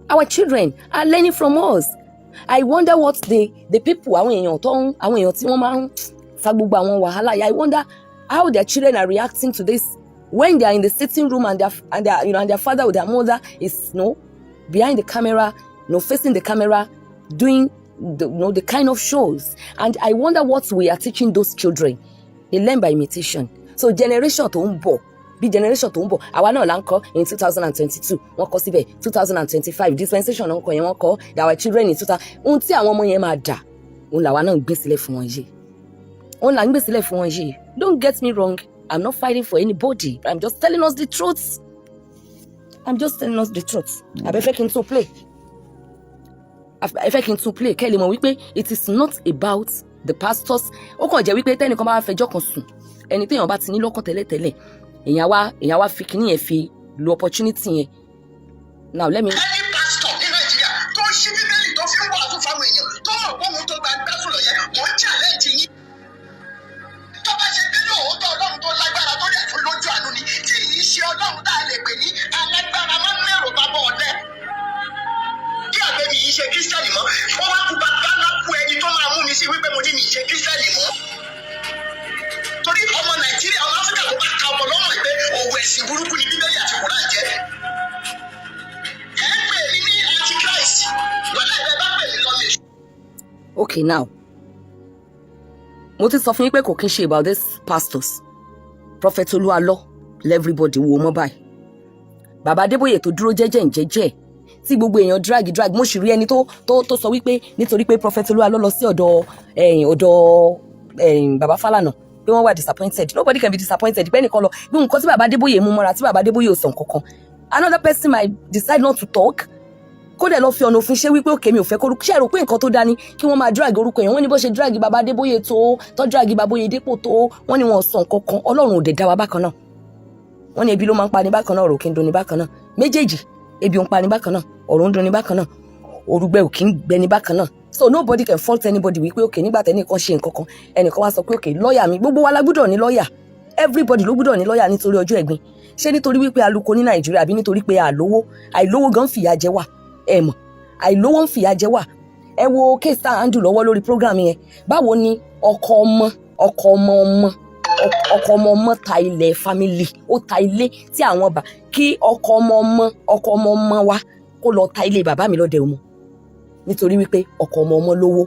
our children are learning from us. I wonder what the people, àwọn èèyàn tó ń, àwọn èèyàn tí wọ́n máa ń fa gbogbo àwọn wàhálà yìí, I wonder how their children are reacting to this when they are in the sitting room and their you know and their father or their mother is behind the camera, facing the camera, doing the, you know, the kind of shows. And I wonder what we are teaching those children. They learn by imitation. So generation tó ń bọ̀, bí generation tó ń bọ̀, àwa náà là ń kọ́ in 2022, wọ́n kọ́ síbẹ̀ 2025, dispensation náà ń kọ́ yẹn, wọ́n kọ́ that our children in 2000, ohun tí àwọn ọmọ yẹn máa dà, òun làwa náà ń gbé sílẹ̀ fún wọn yìí, òun là ń gbé sílẹ̀ fún wọn yìí. Don't get me wrong, I'm not fighting for anybody. I'm just telling us the truth. I'm just telling us the truth. Àbẹ́fẹ́ kí n tún play, ẹ fẹ́ kí n tún play kẹ́ ẹ lè mọ̀ wípé it is not about the pastors. Ó kàn jẹ́ wípé tẹ́nìkan bá fẹjọ́ kan sùn, ẹni téèyàn bá ti ní lọ́kàn tẹ́lẹ̀tẹ́lẹ̀, èèyàn wá fi kíní yẹn fi lo opportunity yẹn. Now let me. Any pastor ní Nàìjíríà tó ń ṣí Bíbélì tó fi ń wàásù fáwọn èèyàn, tó mọ̀ pé òun tó gba gbásùn lọ yẹn, mò ń challenge yín. Tó bá ṣe bí lóòótọ́ Ọlọ́run tó lágbára, tó dẹ̀ tún lójú àánú ni, tí kì í ṣe Ọlọ́run tá a lè pè ní alágbára máa ń mẹ́rò bá bọ̀ ọ̀lẹ́. Kí àgbẹ̀ mi yìí ṣe Kírísítẹ́nì mọ́, ó wá kú bàbá ńlá kú ẹni tó máa mú mi sí wípé mo ní mi ṣe Kírísítẹ́nì mọ́. Torí ọmọ Nàìjíríà, ọmọ Áfíríkà tó bá ka ọmọ lọ́mọ pé òwò ẹ̀sìn burúkú ni Bíbélì àti Kùránì jẹ́. Ẹ ń pè mí ní Antichrist, wàhálà ìbẹ́ bá pè mí lọ́mọ èṣù. Okay, now mo ti sọ fún yín pé kò kí n ṣe about this pastors. Prophet Olúalọ, everybody wo mọ́ báyìí. Bàbá Adébóyè tó dúró jẹ́jẹ́ ń jẹ́jẹ́, tí gbogbo èèyàn drag drag, mo sì rí ẹni tó sọ wípé nítorí pé Prophet Olúalọ lọ sí ọ̀dọ̀ bàbá Fálànà pé wọ́n wà disappointed. Nobody can be disappointed pé ẹnìkan lọ bí nǹkan tí bàbá Adébóyè mú mọ́ra, tí bàbá Adébóyè ò sàn kankan. Another person might decide not to talk. Kó dẹ̀ lọ fi ọ̀nà òfin ṣe wípé òkè, mi ò fẹ́ kórúkọ. Ṣe rò pé nǹkan tó dání kí wọ́n máa drag orúkọ yẹn? Wọ́n ní bó ṣe drag bàbá Adébóyè tó drag bàbá Oyèdépò tó, wọ́n ní wọn sọ nǹkan kan. Ọlọ́run ò dẹ̀ dá wa bákan náà. Wọ́n ní ebi ló máa ń pani bákan náà, ọ̀rọ̀ kí ń dunni bákan náà. Méjèèjì, ebi ń pani bákan náà, ọ̀rọ̀ ń dunni bákan náà, òrùgbẹ ò kí ń gbẹni bákan náà. So nobody can fault anybody wípé òkè, nígbà tẹ́nìkan ṣe nǹkan kan, ẹnìkan wá sọ pé òkè, lọ́ọ̀yà mi. Gbogbo wa la gbúdọ̀ ní lọ́ọ̀yà. Everybody ló gbúdọ̀ ní lọ́ọ̀yà nítorí ọjọ́ ẹ̀gbin. Ṣé nítorí wípé aluko ní Nàìjíríà, àbí nítorí pé àlówó? Àìlówó gan fìyà jẹ wá. Ẹ mọ̀, àìlówó ń fìyà jẹ wá. Ẹ wo case tá à ń dù lọ́wọ́ lórí program yẹn. Báwo ni ọkọ ọmọ, ọkọ ọmọ ọmọ, ọkọ ọmọ ọmọ ta ilẹ̀ family, ó ta ilé tí àwọn bá kí ọkọ ọmọ ọmọ, ọkọ ọmọ ọmọ wa kó lọ ta ilé bàbá mi lọ́dẹ ọmọ nítorí wípé ọkọ ọmọ ọmọ lówó?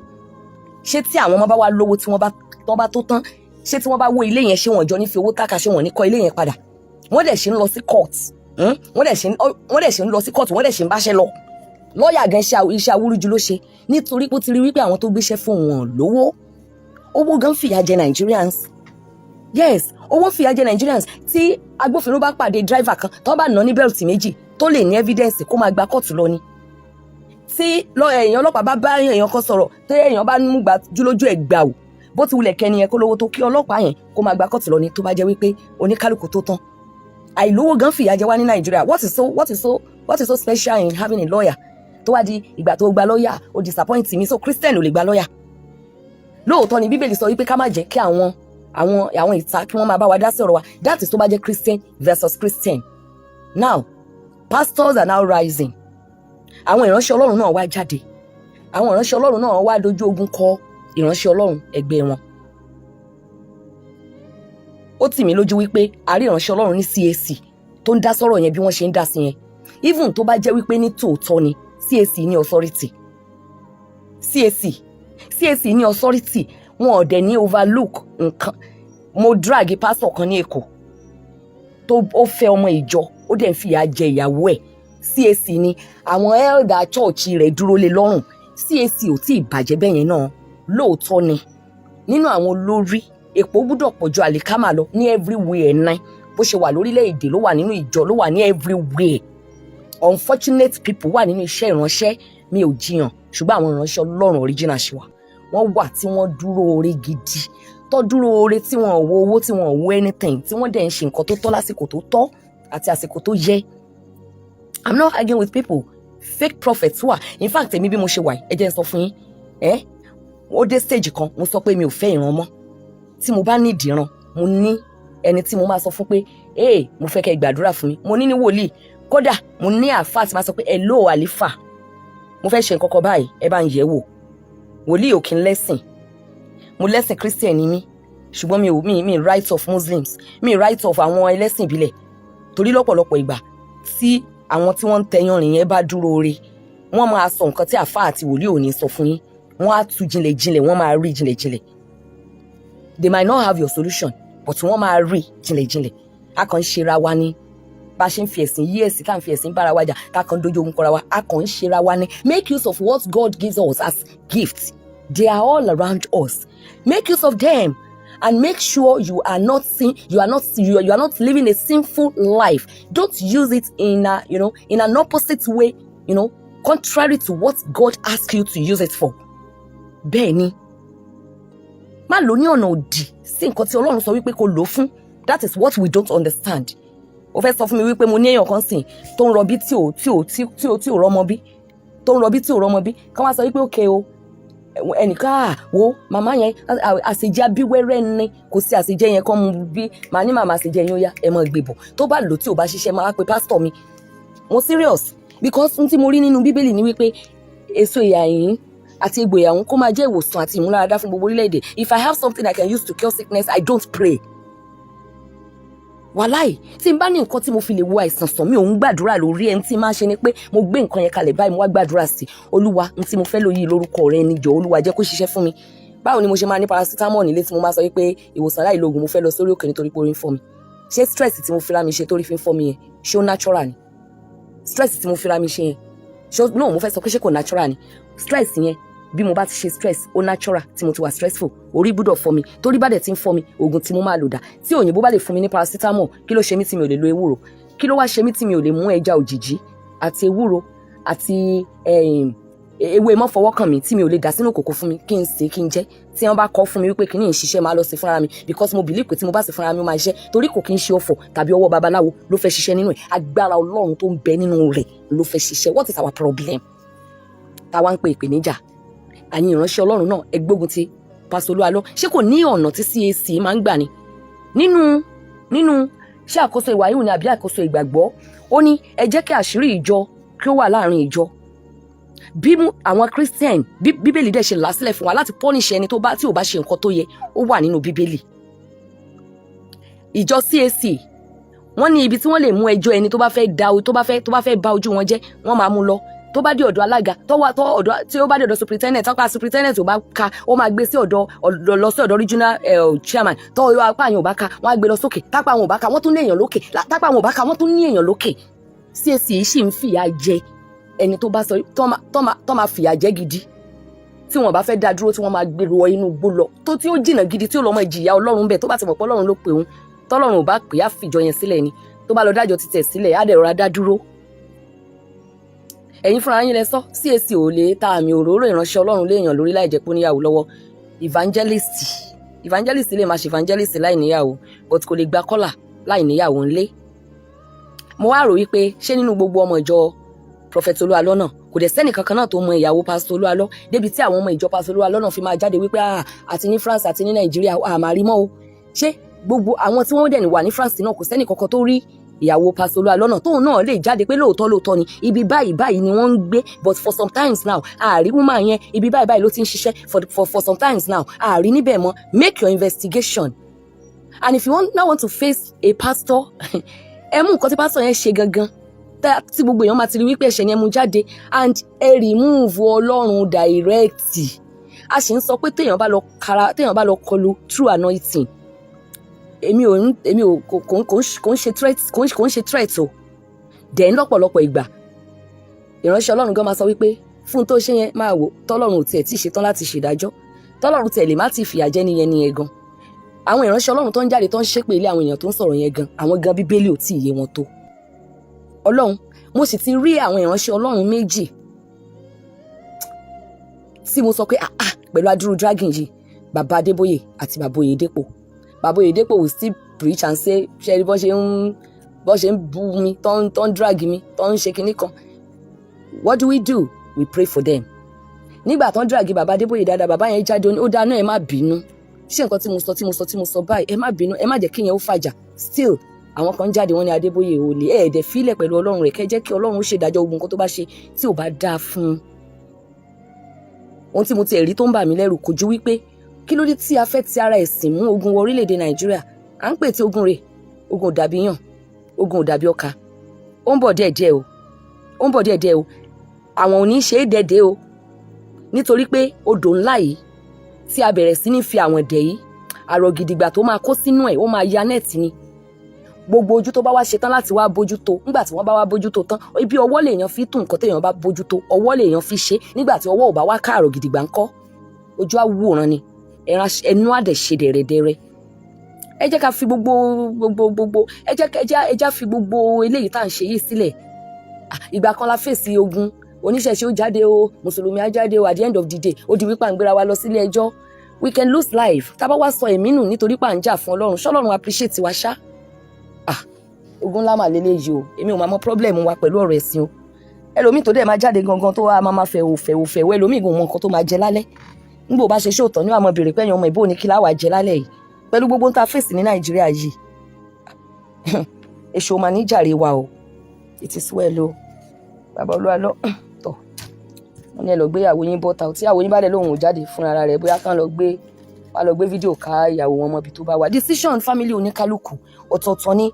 Ṣé tí àwọn ọmọ bá wá lówó, tí wọ́n bá tán bá tó tán, ṣé tí wọ́n bá wó ilé yẹn, ṣé wọ́n jọ ní fi owó táka? Ṣé wọ́n ní kọ́ ilé yẹn padà? Wọ́n dẹ̀ ṣe ń lọ sí court, Wọ́n dẹ̀ ṣe ń lọ sí court, wọ́n dẹ̀ ṣe ń báṣẹ́ lọ. Lọ́ọ̀yà gan iṣẹ́ awúrúju ló ṣe, nítorí pé ó ti rí wípé àwọn tó gbéṣẹ́ fún wọn lówó. Owó gan fìyà jẹ Nigerians. Yes, owó fìyà jẹ Nigerians. Tí agbófinró bá pàdé driver kan tó bá nà ní belt méjì, tó lè ní evidence, kó máa gba kóòtù lọ ni. Tí èèyàn ọlọ́pàá bá bá èèyàn kan sọ̀rọ̀, tó èèyàn bá mú gbà júlójú ẹ̀ gbà ò, bó ti wulẹ̀ kẹ́ni yẹn kó lówó tó, kí ọlọ́pàá yẹn kó máa gba kóòtù lọ ni, tó bá jẹ́ wípé oníkálukú tó tán. Àìlówó gan fìyà jẹ wá ní Nàìjíríà. What is so special in having a lawyer tó wá di ìgbà tó gba lawyer, ó disappoint mi? So Christian ò lè gba lawyer? Lóòótọ́ ni Bíbélì sọ wípé ká má jẹ́ kí àwọn ìta kí wọ́n máa bá wa dá sí ọ̀rọ̀ wa. That is tó bá jẹ́ Christian versus Christian. Now pastors are now rising. Àwọn ìránṣẹ́ Ọlọ́run náà wá jáde, àwọn ìránṣẹ́ Ọlọ́run náà wá dojú ogun kọ ìránṣẹ́ Ọlọ́run ẹgbẹ́ wọn. Ó tì mí lójú wípé a rí ìránṣẹ́ Ọlọ́run ní CAC tó ń dá sọ́rọ̀ yẹn bí wọ́n ṣe ń dá sí yẹn. Even tó bá jẹ́ wípé ní tòótọ́ ni CAC ní authority, CAC ní authority, wọn ò dẹ̀ ní overlook nǹkan. Mo drag pásítọ̀ kan ní Èkó tó ó fẹ́ ọmọ ìjọ, ó dẹ̀ ń fìyà jẹ ìyàwó ẹ̀. CAC ni àwọn elder church rẹ̀ dúró lé lọ́rùn. CAC ò tí ì bàjẹ́ bẹ́ẹ̀ yẹn náà. Lóòótọ́ ni nínú àwọn olórí, èpò gbúdọ̀ pọ̀ ju àlìkámà lọ ní everywhere náà. Bó ṣe wà lórílẹ̀‐èdè ló wà nínú ìjọ, ló wà ní everywhere. Unfortunate people wà nínú iṣẹ́ ìránṣẹ́, mi ò jiyàn, ṣùgbọ́n àwọn ìránṣẹ́ Ọlọ́run original ṣe wà. Wọ́n wà tí wọ́n dúró oore gidi, tó dúró oore, tí wọ́n ò wo owó, tí wọ́n ò wo anything, tí wọ́n dẹ̀ ń ṣe nǹkan tó tọ́ lásìkò tó tọ́ àti àsìkò tó yẹ. I'm not arguing with people. Fake prophets wà. In fact, èmi bí mo ṣe wà, ẹ jẹ́ n sọ fún yín ẹ, ó dé stage kan, mo sọ pé mi ò fẹ́ ìran mọ́. Tí mo bá ní ìdíran, mo ní ẹni tí mo máa sọ fún pé ee, mo fẹ́ kẹ́ gbàdúrà fún mi. Mo ní ní wòlíì, kódà mo ní àáfàá tí máa sọ pé, "Hello àlífà, mo fẹ́ ṣe nǹkan kan báyìí, ẹ bá ń yẹ̀ wò." Wòlíì ò kí ń lẹ́sìn. Mo lẹ́sìn, Christian ni mí, ṣùgbọ́n mi ò mi write off Muslims, mi write off àwọn ẹlẹ́sìn ìbílẹ̀, torí lọ́pọ̀lọpọ̀ ìgbà tí àwọn tí wọ́n ń tẹyan rìn yẹn bá dúró re, wọ́n máa sọ nǹkan tí àáfàá àti wòlíì ò ní sọ fún yín. Wọ́n á tú jinlẹ̀ jinlẹ̀, wọ́n máa rí jinlẹ̀ jinlẹ̀. They might not have your solution, but wọ́n máa rí jinlẹ̀ jinlẹ̀. A kàn ń ṣera wa ni. Bá a ṣe ń fi ẹ̀sìn yí ẹ̀sìn, tá à ń fi ẹ̀sìn bára wa jà, tá a kàn ń dojú ogun kọra wa, a kàn ń ṣera wa ni. Make use of what God gives us as gifts. They are all around us. Make use of them and make sure you are not living a sinful life. Don't use it in a you know in an opposite way, contrary to what God asked you to use it for. Bẹ́ẹ̀ ni, má lò ní ọ̀nà òdì sí nǹkan tí Ọlọ́run sọ wípé kó lò fún. That is what we don't understand. O fẹ́ sọ fún mi wípé mo ní èèyàn kan sìn tó ń rọbí tí ò rọ́mọ bí, tó ń rọbí tí ò rọ́mọ bí, kán wá sọ wípé okay o, ẹnìkan à wo màmá yẹn, àṣejẹ abíwẹ́rẹ́ ni, kò sí àṣejẹ yẹn kán mu bí màá ní màmá àṣejẹ yẹn, ó yá, ẹ mọ̀ gbé bọ̀. Tó bá lò, tí ò bá ṣiṣẹ́, máa pe pásítọ̀ mi. Mo serious, because n tí mo rí nínú Bíbélì ni wípé èso ìyà yìí àti egbò ìyàwó kó máa jẹ́ ìwòsàn àti ìmúláradá fún gbogbo orílẹ̀-èdè. If I have something I can use to cure sickness, I don't pray. Wàláì, tí n bá ní nǹkan tí mo fi lè wo àìsàn sàn, mi ò ń gbàdúrà lórí ẹni. Tí máa ṣe ni pé mo gbé nǹkan yẹn kalẹ̀ báyìí, mo wá gbàdúrà sí: "Olúwa, n tí mo fẹ́ lò yìí, lórúkọ rẹ níjọ, Olúwa, jẹ́ kó ṣiṣẹ́ fún mi." Báwo ni mo ṣe máa ní paracetamol nílé tí mo máa sọ wípé ìwòsàn láì lóògùn, mo fẹ́ lọ sórí òkè nítorí pé orí ń fọ́ mi? Ṣé stress tí mo fi ra mi ṣe torí fi ń fọ́ mi yẹn, ṣé ó natural ni? Stress tí mo fi ra mi ṣe yẹn, ṣé no, mo fẹ́ sọ pé ṣé kò natural ni stress yẹn? Bí mo bá ti ṣe stress, ó natural. Tí mo ti wà stressful, orí gbúdọ̀ fọ́ mi. Torí bá dẹ̀ ti ń fọ́ mi, oògùn tí mo máa lò dà? Tí òyìnbó bá lè fún mi ní paracetamol, kí ló ṣe mí tí mi ò lè lo ewúro? Kí ló wá ṣe mí tí mi ò lè mú ẹja òjìjí àti ewúro? àti ewé mọ́fọwọ́kàn mi tí mi ò lè dà sínú kòkó fún mi kí n sè, kí n jẹ. Tí wọ́n bá kọ́ fún mi wípé kí ní ìṣiṣẹ́, máa lọ sí fúnra mi, because mo believe pé tí mo bá sí fúnra mi, ó máa ṣiṣẹ́, torí kò kí n ṣe ọ̀fọ̀ tàbí ọwọ́ babaláwo ló fẹ́ ṣiṣẹ́ nínú ẹ̀. Agbára Ọlọ́run tó ń bẹ nínú rẹ̀ ló fẹ́ ṣiṣẹ́. What is our problem táwa ń pe ìpèníjà? Àyìn ìránṣẹ́ Ọlọ́run náà, ẹ gbógun ti Pastor Olúalọ́. Ṣé kò ní ọ̀nà tí CAC máa ń gbà ni nínú ṣé àkóso ìwà yìí ni àbí àkóso ìgbàgbọ́? Ó ní ẹ jẹ́ kí àṣírí ìjọ kí ó wà láàrin ìjọ. Bí àwọn Christian, bí Bíbélì dẹ̀ ṣe là sílẹ̀ fún wa láti punish ẹni tó bá tí ò bá ṣe nǹkan tó yẹ, ó wà nínú Bíbélì. Ìjọ CAC, wọ́n ní ibi tí wọ́n lè mú ẹjọ́ ẹni tó bá fẹ́ da, tó bá fẹ́ bà ojú wọn jẹ́, wọ́n máa mú lọ. Tó bá dé ọ̀dọ̀ alága, tó wà tó ọ̀dọ̀, tí ó bá dé ọ̀dọ̀ superintendent, tọ́ka superintendent ò bá ka, ó máa gbé sí ọ̀dọ̀ lọ sí ọ̀dọ̀ regional chairman. Tó apá àyàn ò bá ka, wọ́n á gbé lọ sókè. Tápá àwọn ò bá ka, wọ́n tún ní èèyàn lókè. Tápá àwọn ò bá ka, wọ́n tún ní èèyàn lókè. CAC yìí sì ń fìyà jẹ ẹni tó bá sọ, tó máa fìyà jẹ gidi. Tí wọn bá fẹ́ dá dúró, tí wọ́n máa gbèrò inú igbó lọ tó tí ó jìnnà gidi, tí ó lọ mọ ìjìyà Ọlọ́run bẹ́ẹ̀. Tó bá ti mọ̀ pé Ọlọ́run ló pè òun, tọ́lọ́run ò bá pè á, fìjọ yẹn sílẹ̀ ni. Tó bá lọ dájọ́ títẹ̀ sílẹ̀, á dẹ̀ rọra dá dúró. Ẹ̀yin fúnra yín lẹ sọ, CAC ò lè ta àmì òróró ìránṣẹ́ Ọlọ́run léèyàn lórí láì jẹ́ pé ó níyàwó lọ́wọ́. Evangelist lè máa ṣe evangelist láì níyàwó, but kò lè gba kọ́là láì níyàwó ńlé. Mo wá rò wípé ṣé nínú gbogbo ọmọ ìjọ Prophet Olúalọ́ náà, kò dẹ̀ sẹ́nì kankan náà tó mọ ìyàwó Pastor Olúalọ́, débi tí àwọn ọmọ ìjọ Pastor Olúalọ́ náà fi máa jáde wípé, "Ah, àti ní France àti ní Nàìjíríà, àmàrí mọ́ o"? Ṣé gbogbo àwọn tí wọ́n dẹ̀ wà ní France náà, kò sẹ́nì kankan tó rí ìyàwó Pastor Olúalọ́ náà tóun náà lè jáde pé lóòótọ́ lóòótọ́ ni ibi báyìí báyìí ni wọ́n ń gbé, but for some times now, ààrí woman yẹn, ibi báyìí báyìí ló ti ń ṣiṣẹ́ for some times now, ààrí níbẹ̀ mọ́? Make your investigation, and if you now want to face a pastor, ẹ mú nǹkan tí pastor yẹn ṣe gangan tí gbogbo èèyàn máa ti rí wípé ẹ̀ṣẹ̀ yẹn mú jáde, and ẹ remove Ọlọ́run direct. A sì ń sọ pé téèyàn bá lọ kara, téèyàn bá lọ kọlu true anointing, èmi ò ń èmi ò kò kò kò ń ṣe threat, kò ń ṣe threat o. Dẹ̀ ń lọ́pọ̀lọpọ̀ ìgbà, ìránṣẹ́ Ọlọ́run gan máa sọ wípé fún tó ṣe yẹn, máa wò, tọ́lọ́run ò tiẹ̀ tí ì ṣetán láti ṣèdájọ́, tọ́lọ́run tiẹ̀ lè má ti fìyà jẹ nìyẹn nìyẹn gan. Àwọn ìránṣẹ́ Ọlọ́run tó ń jáde, tó ń ṣépè ilé àwọn èèyàn, tó ń sọ̀rọ̀ yẹn gan, àwọn gan Bíbélì ò tí ì yé wọn tó. Ọlọ́run, mo sì ti rí àwọn ìránṣẹ́ Ọlọ́run méjì tí mo sọ pé, ah ah, pẹ̀lú adúrú dragging yìí, Bàbá Adébóyè àti Bàbá Oyèdépò. Bàbá Oyèdépò will still preach and say, ṣe rí bó ṣe ń bú mi, tó ń drag mi, tó ń ṣe kinní kan. What do we do? We pray for them. Nígbà tó ń drag Bàbá Adébóyè dáadáa, bàbá yẹn jáde, ó dáná, "Ẹ má bínú, ṣé nǹkan tí mo sọ, tí mo sọ, tí mo sọ báyìí, ẹ má bínú, ẹ má jẹ́ kí yẹn ó fàjà." Still, àwọn kan jáde, wọ́n ní Adébóyè ò lè ẹ̀ẹ́dẹ̀ fílẹ̀ pẹ̀lú Ọlọ́run rẹ̀, kẹ́ jẹ́ kí Ọlọ́run ó ṣèdájọ́ ogun nǹkan tó bá ṣe tí ò bá dáa fún un. Ohun tí mo ti ẹ̀rí tó ń bà mí lẹ́rù kò ju wípé kí ló dé tí a fẹ́ ti ara ẹ̀sìn mú ogun wọ orílẹ̀-èdè Nàìjíríà? À ń pè tí ogun rè, ogun ò dàbí yàn, ogun ò dàbí ọkà. Ó ń bọ̀ díẹ̀díẹ̀ o, ó ń bọ̀ díẹ̀díẹ̀ o. Àwọn ò ní ṣe é dẹ́dẹ́ o, nítorí pé odò ńlá yìí tí a bẹ̀rẹ̀ sí ní fi àwọn dẹ̀ yìí, àrọ̀ gidigba tó máa kó sínú ẹ̀, ó máa ya net ni. Gbogbo ojú tó bá wá ṣetán láti wá bójútó, nígbà tí wọ́n bá wá bójútó tán, ibi ọwọ́ lèèyàn fi tún nǹkan téèyàn bá bójútó, ọwọ́ lèèyàn fi ṣe. Nígbà tí ọwọ́ ò bá wá káàrọ̀ gidigba ńkọ́? Ojú àwòrán ni ẹnu àdẹ̀ ṣe dẹ̀rẹ̀dẹ̀rẹ̀. Ẹ jẹ́ ká fi gbogbo gbogbo gbogbo ẹ jẹ́ fi gbogbo eléyìí tá à ń ṣe yìí sílẹ̀. Ìgbà kan la fèsì ogun, oníṣẹ̀ṣe ó jáde o, mùsùlùmí á jáde o. At the end of the day, ó di wípé à ń gbéra wa lọ sílé ẹjọ́. We can lose life. Tá a bá wá sọ ẹ̀mí nù nítorí pé à ń jà fún Ọlọ́run, ṣọlọ́run appreciate wa ṣá? Ah, ogun ńlá mà lélẹ́yìí o. Èmi ò máa mọ problem wa pẹ̀lú ọ̀rọ̀ ẹ̀sìn o. Ẹlòmíì tó dẹ̀ máa jáde gangan, tó wá máa fẹ̀ òfẹ̀ òfẹ̀ wọ, ẹlòmíì gan mọ nǹkan tó máa jẹ lálẹ́. Nígbà bá ṣe ṣóòtọ́ ní wàá mọ béèrè pé ẹ̀yin ọmọ ìbò ní kí láwàá jẹ lálẹ́ yìí pẹ̀lú gbogbo ń ta fèsì ní Nàìjíríà yìí. Èso máa ní jàre wa o. It is well o. Bàbá Olúwa lọ tọ̀, wọ́n ní ẹ lọ gbé ìyàwó yín bọ́ta. Tí ìyàwó yín bá dẹ̀ lóhùn ò jáde fúnra rẹ̀, bóyá kán lọ gbé wá, lọ gbé fídíò ká ìyàwó wọn mọ́bi tó bá wà. Decision family oníkálukú ọ̀tọ̀ọ̀tọ̀ ni.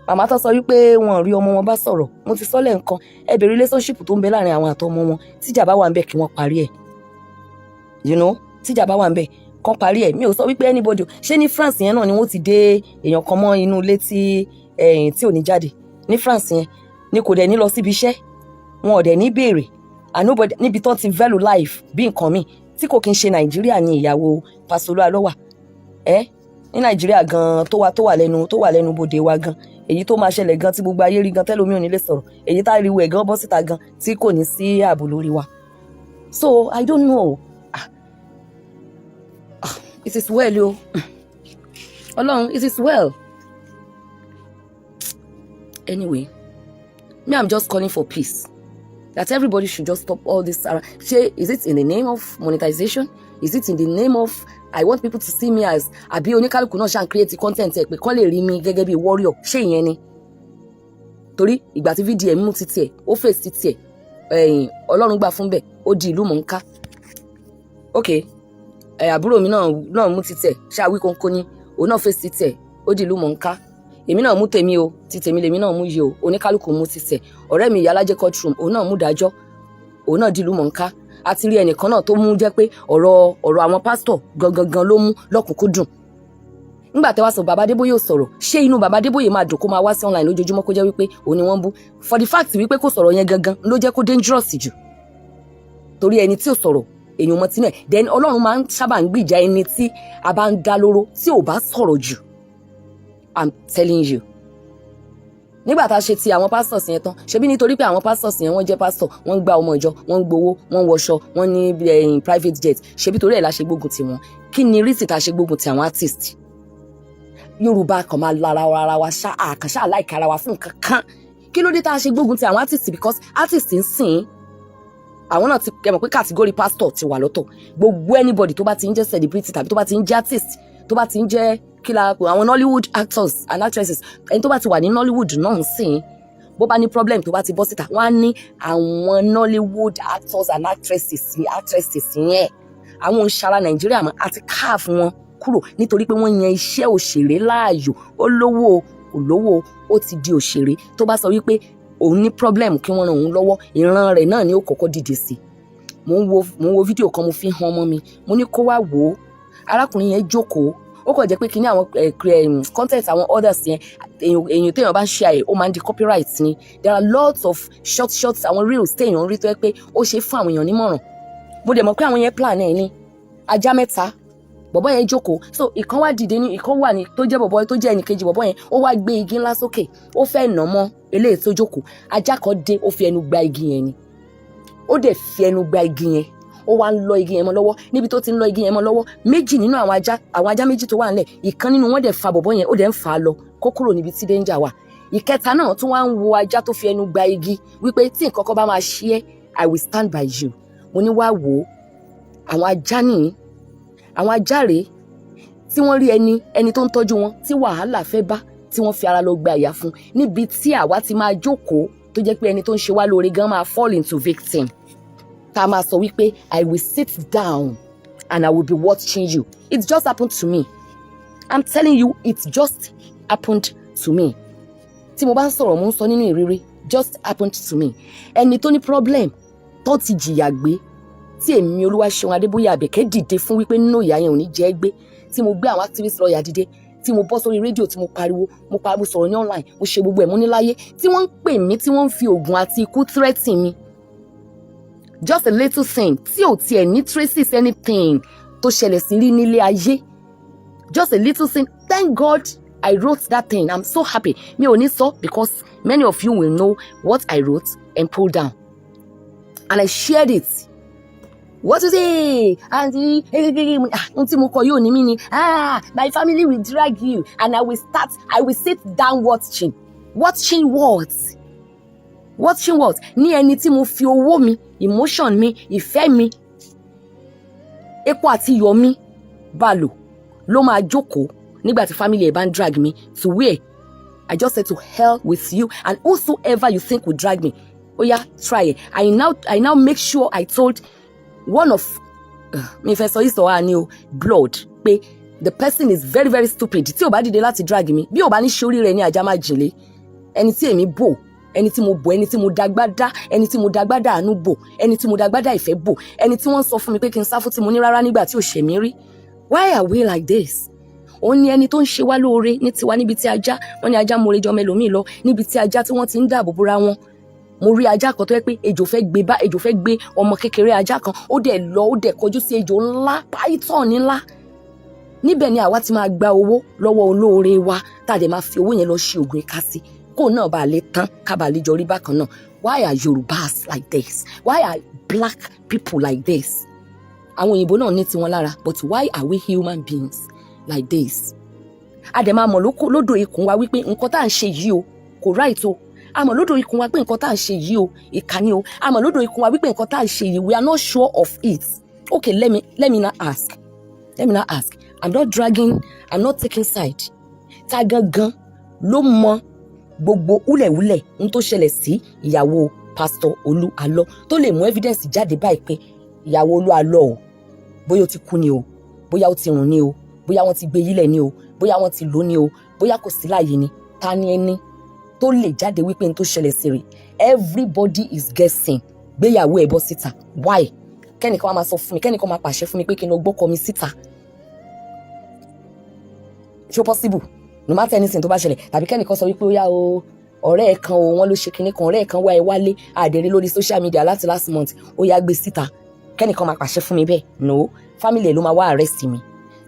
Màmá tó sọ wípé wọn ò rí ọmọ wọn bá sọ̀rọ̀, mo ti sọ lẹ́ǹkan, ẹ bèrè relationship tó ń bẹ láàrin àwọn àtọmọ wọn. Tíjà bá wà ń bẹ, kí wọ́n parí ẹ̀. Tíjà bá wà ń bẹ, kán parí ẹ̀. Mi ò sọ wípé anybody. Ṣé ní France yẹn náà ni wọ́n ti dé èèyàn kan mọ́ inú ilé tí ẹ̀yìn tí ò ní jáde ní France yẹn ni, kò dẹ̀ ní lọ síbi iṣẹ́, wọn ò dẹ̀ ní béèrè, and nobody níbi tó ti value life bí nǹkan mi tí kò kí ń ṣe Nàìjíríà ni ìyàwó Pastor Olúwa wà ẹ́. Ní Nàìjíríà gan tó wà lẹ́nu bodè wa gan, èyí tó máa ṣẹlẹ̀ gan tí gbogbo ayé rí gan, tẹ́lómi ò ní lè sọ̀rọ̀, èyí tá ariwo ẹ̀ gan bọ́ síta gan tí kò ní sí ààbò lórí wa. So I don't know. Ah, ah, it is well o. Ọlọ́run, it is well. Anyway, me, I'm just calling for peace, that everybody should just stop all this. Ṣé is it in the name of monetization? Is it in the name of I want people to see me as, àbí oníkálukú náà ṣàn create content ẹ pé kán lè rí mi gẹ́gẹ́ bí warrior? Ṣé ìyẹn ni? Torí ìgbà tí VDM mú ti tiẹ̀, ó fèsì tiẹ̀, ẹ̀yìn Ọlọ́run gbà fún bẹ́ẹ̀, ó di ìlú mọ̀ọ́ká. Ok, ẹ̀ àbúrò mi náà mú ti tiẹ̀, ṣáà wí kónkó ní òun náà fèsì tiẹ̀, ó di ìlú mọ̀ọ́ká. Èmi náà mú tèmi o, ti tèmi lèmi náà mú yìí o. Oníkálukú mú ti tẹ̀. Ọ̀rẹ́ mi ìyálájẹ́ courtroom, òun náà mú dájọ́, òun náà di ìlú mọ̀ọ́ká. A ti rí ẹnìkan náà tó mú jẹ́ pé ọ̀rọ̀ àwọn pásítọ̀ gangan gan ló mú lọ́kùnkúndùn. Nígbà tẹ́ wá sọ bàbá Adébóyè ò sọ̀rọ̀, ṣé inú bàbá Adébóyè máa dùn kó máa wá sí online lójoojúmọ́, kó jẹ́ wípé òun ni wọ́n ń bú? For the fact wípé kò sọ̀rọ̀ yẹn gangan ló jẹ́ kó dangerous jù, torí ẹni tí ò sọ̀rọ̀, èèyàn mọ tinú ẹ̀. Then Ọlọ́run máa ń sábà ń gbìjà ẹni tí a bá ń dá lóró tí ò bá sọ̀rọ̀ jù. I'm telling you, nígbà tá a ṣe ti àwọn pastors yẹn tán, ṣebí nítorí pé àwọn pastors yẹn, wọ́n jẹ́ pastor, wọ́n ń gba ọmọ ìjọ, wọ́n ń gbowó, wọ́n ń wọṣọ, wọ́n ní private jet, ṣebí torí ẹ̀ la ṣe gbógun ti wọn? Kí ni reason tá a ṣe gbógun ti àwọn artist Yorùbá? Kan máa lára ara wa ṣá, àkànṣá aláìka ara wa fún nǹkan kan. Kí ló dé tá a ṣe gbógun ti àwọn artist? Because artist ń sìn, àwọn náà ti ẹ mọ̀ pé category pastor ti wà lọ́tọ̀. Gbogbo anybody tó bá ti ń jẹ́ celebrity tàbí tó bá ti ń jẹ́ artist, tó bá ti ń jẹ́ kí la pè àwọn Nollywood actors and actresses, ẹni tó bá ti wà ní Nollywood náà ń sìn, bó bá ní problem, tó bá ti bọ́ síta, wọ́n á ní àwọn Nollywood actors and actresses yẹn, àwọn òǹṣara Nàìjíríà mọ́ àti káàfù wọn kúrò, nítorí pé wọ́n yan iṣẹ́ òṣèré láàyò. Ó lówó, kò lówó, ó ti di òṣèré. Tó bá sọ wípé òun ní problem, kí wọ́n ràn òun lọ́wọ́, ìran rẹ̀ náà ni ó kọ́kọ́ dìde sí. Mò ń wo fídíò kan, mo fi hàn ọmọ mi, mo ní kó wá wò ó. Arákùnrin yẹn jókòó, ó kàn jẹ́ pé kíní àwọn content àwọn others yẹn, èèyàn téèyàn bá ń ṣe àyè, ó máa ń di copyright ni. There are lots of short short àwọn reels téèyàn ń rí tó yẹ pé ó ṣe fún àwọn èèyàn nímọ̀ràn. Mo dẹ̀ mọ̀ pé àwọn yẹn plan ẹ̀ ní ajá mẹ́ta. Bọ̀bọ́ yẹn jókòó, so ìkan wá dìde ní, ìkan wà ní tó jẹ́ bọ̀bọ́ tó jẹ́ ẹnìkejì bọ̀bọ́ yẹn, ó wá gbé igi ńlá sókè, ó fẹ́ nà mọ́ eléyìí tó jókòó. Ajá kan dé, ó fi ẹnu gba igi yẹn ni. Ó dẹ̀ fi ẹnu gba igi yẹn, ó wá ń lọ igi yẹn mọ́ lọ́wọ́. Níbi tó ti ń lọ igi yẹn mọ́ lọ́wọ́, méjì nínú àwọn ajá, àwọn ajá méjì tó wà nílẹ̀, ìkan nínú wọn dẹ̀ fa bọ̀bọ́ yẹn, ó dẹ̀ ń fà á lọ kó kúrò níbi tí danger wà. Ìkẹta náà tún wá ń wo ajá tó fi ẹnu gba igi wípé tí nǹkan kan bá máa ṣe é, I will stand by you. Mo ní wá wò ó, àwọn ajá nìyí, àwọn ajá rèé tí wọ́n rí ẹni tó ń tọ́jú wọn tí wàhálà fẹ́ bá, tí wọ́n fi ara lọ gba ìyà fún, níbi tí àwa ti máa jókòó, tó jẹ́ pé ẹni tó ń ṣe wá lóore gan máa fall into victim, tá a máa sọ wípé I will sit down and I will be watching you. It just happened to me. I'm telling you, it just happened to me. Tí mo bá ń sọ̀rọ̀, mo ń sọ nínú ìrírí. Just happened to me. Ẹni tó ní problem, tó ti jìyà gbé, tí èmi Olúwaṣeun Adébóyè Àbẹ̀kẹ́ dìde fún wípé nínú ìyá yẹn ò ní jẹ́ gbé, tí mo gbé àwọn activist lawyer dìde, tí mo bọ́ sórí rédíò, tí mo pariwo, mo pariwo sọ̀rọ̀ ní online, mo ṣe gbogbo ẹ̀, mo ní láyé tí wọ́n ń pè mí, tí wọ́n ń fi oògùn àti ikú threaten mi. Just a little thing tí ò tiẹ̀ ní traces anything tó ṣẹlẹ̀ sí rí nílé ayé, just a little thing. Thank God I wrote that thing. I'm so happy. Mi ò ní sọ because many of you will know what I wrote and pulled down, and I shared it. What you say, aunty? Ohun tí mo kọ yóò ní mí ni, ah, my family will drag you and I will sit down watching. Watching what? Watching what? Ní ẹni tí mo fi owó mi, emotion mi, ìfẹ́ mi, epo àti iyọ̀ mi bá lò, ló máa jókòó nígbà tí family ẹ̀ bá ń drag me to where? I just said, to hell with you and whosoever you think will drag me. Oya, try it. I now make sure I told one of mi fẹ́ sọ ìsọ̀ wa ni o blood pé the person is very, very stupid tí ò bá dìde láti drag mi. Bí ò bá ní ṣe orí rẹ̀ ní ajá má jìnlé. Ẹni tí èmi bò, ẹni tí mo bò, ẹni tí mo dagbádá, ẹni tí mo dagbádá àánú bò, ẹni tí mo dagbádá ìfẹ́ bò, ẹni tí wọ́n sọ fún mi pé kí n sá fún, tí mo ní rárá nígbà tí ò ṣe mí rí. Why are we like this? Òun ni ẹni tó ń ṣe wá lóore ní tiwa, níbi tí ajá wọn ní ajá more jọmọ ẹlòmíì lọ, níbi tí ajá tí wọ́n ti ń dáàbò bóra wọn. Mo rí ajá kan tó yẹ pé ejò fẹ́ gbé bá, ejò fẹ́ gbé ọmọ kékeré ajá kan, ó dẹ̀ lọ, ó dẹ̀ kọjú sí ejò ńlá, python ńlá. Níbẹ̀ ni àwa ti máa gba owó lọ́wọ́ olóore wa, tá a dẹ̀ máa fi owó yẹn lọ ṣe oògùn ìka sí, kó náà bá lè tán, ká bá lè jọ rí bákan náà. Why are Yorubas like this? Why are black people like this? Àwọn òyìnbó náà ní tiwọn lára, but why are we human beings like this? A dẹ̀ máa mọ̀ lódò ikùn wa wípé nǹkan tá à ń ṣe yìí o, kò right o. A mọ̀ lódò ikùn wa pé nǹkan tá à ń ṣe yìí o, ìkà ni o. A mọ̀ lódò ikùn wa wípé nǹkan tá à ń ṣe yìí, we are not sure of it. Okay, let me now ask, let me now ask. I'm not dragging, I'm not taking side. Ta gangan ló mọ gbogbo húlẹ̀húlẹ̀ ń tó ṣẹlẹ̀ sí ìyàwó Pásítọ̀ Olú Alọ́, tó lè mú evidence jáde báyìí pé ìyàwó Olú Alọ́ o, bóyá ó ti kú ni o, bóyá ó ti rùn ni o, bóyá wọ́n ti gbé yílẹ̀ ni o, bóyá wọ́n ti lò ní o, bóyá kò sí láàyè ni? Ta ni ẹni tó lè jáde wípé n tó ṣẹlẹ̀ sí rè? Everybody is guessing. Gbéyàwó ẹ̀ bọ́ síta. Why? Kẹ́nìkan wá máa sọ fún mi, kẹ́nìkan máa pàṣẹ fún mi pé kí n lọ gbọ́kọ mi síta. Ṣó possible? No matter anything tó bá ṣẹlẹ̀, tàbí kẹ́nìkan sọ wípé ó yá o, ọ̀rẹ́ ẹ̀ kan o, wọ́n ló ṣe kinní kan, ọ̀rẹ́ ẹ̀ kan wá ẹ wálé àdèrè lórí social media láti last month, ó yá, gbé síta. Kẹ́nìkan máa pàṣẹ fún mi bẹ́ẹ̀? No. Family ẹ̀ ló máa wá arrest mi.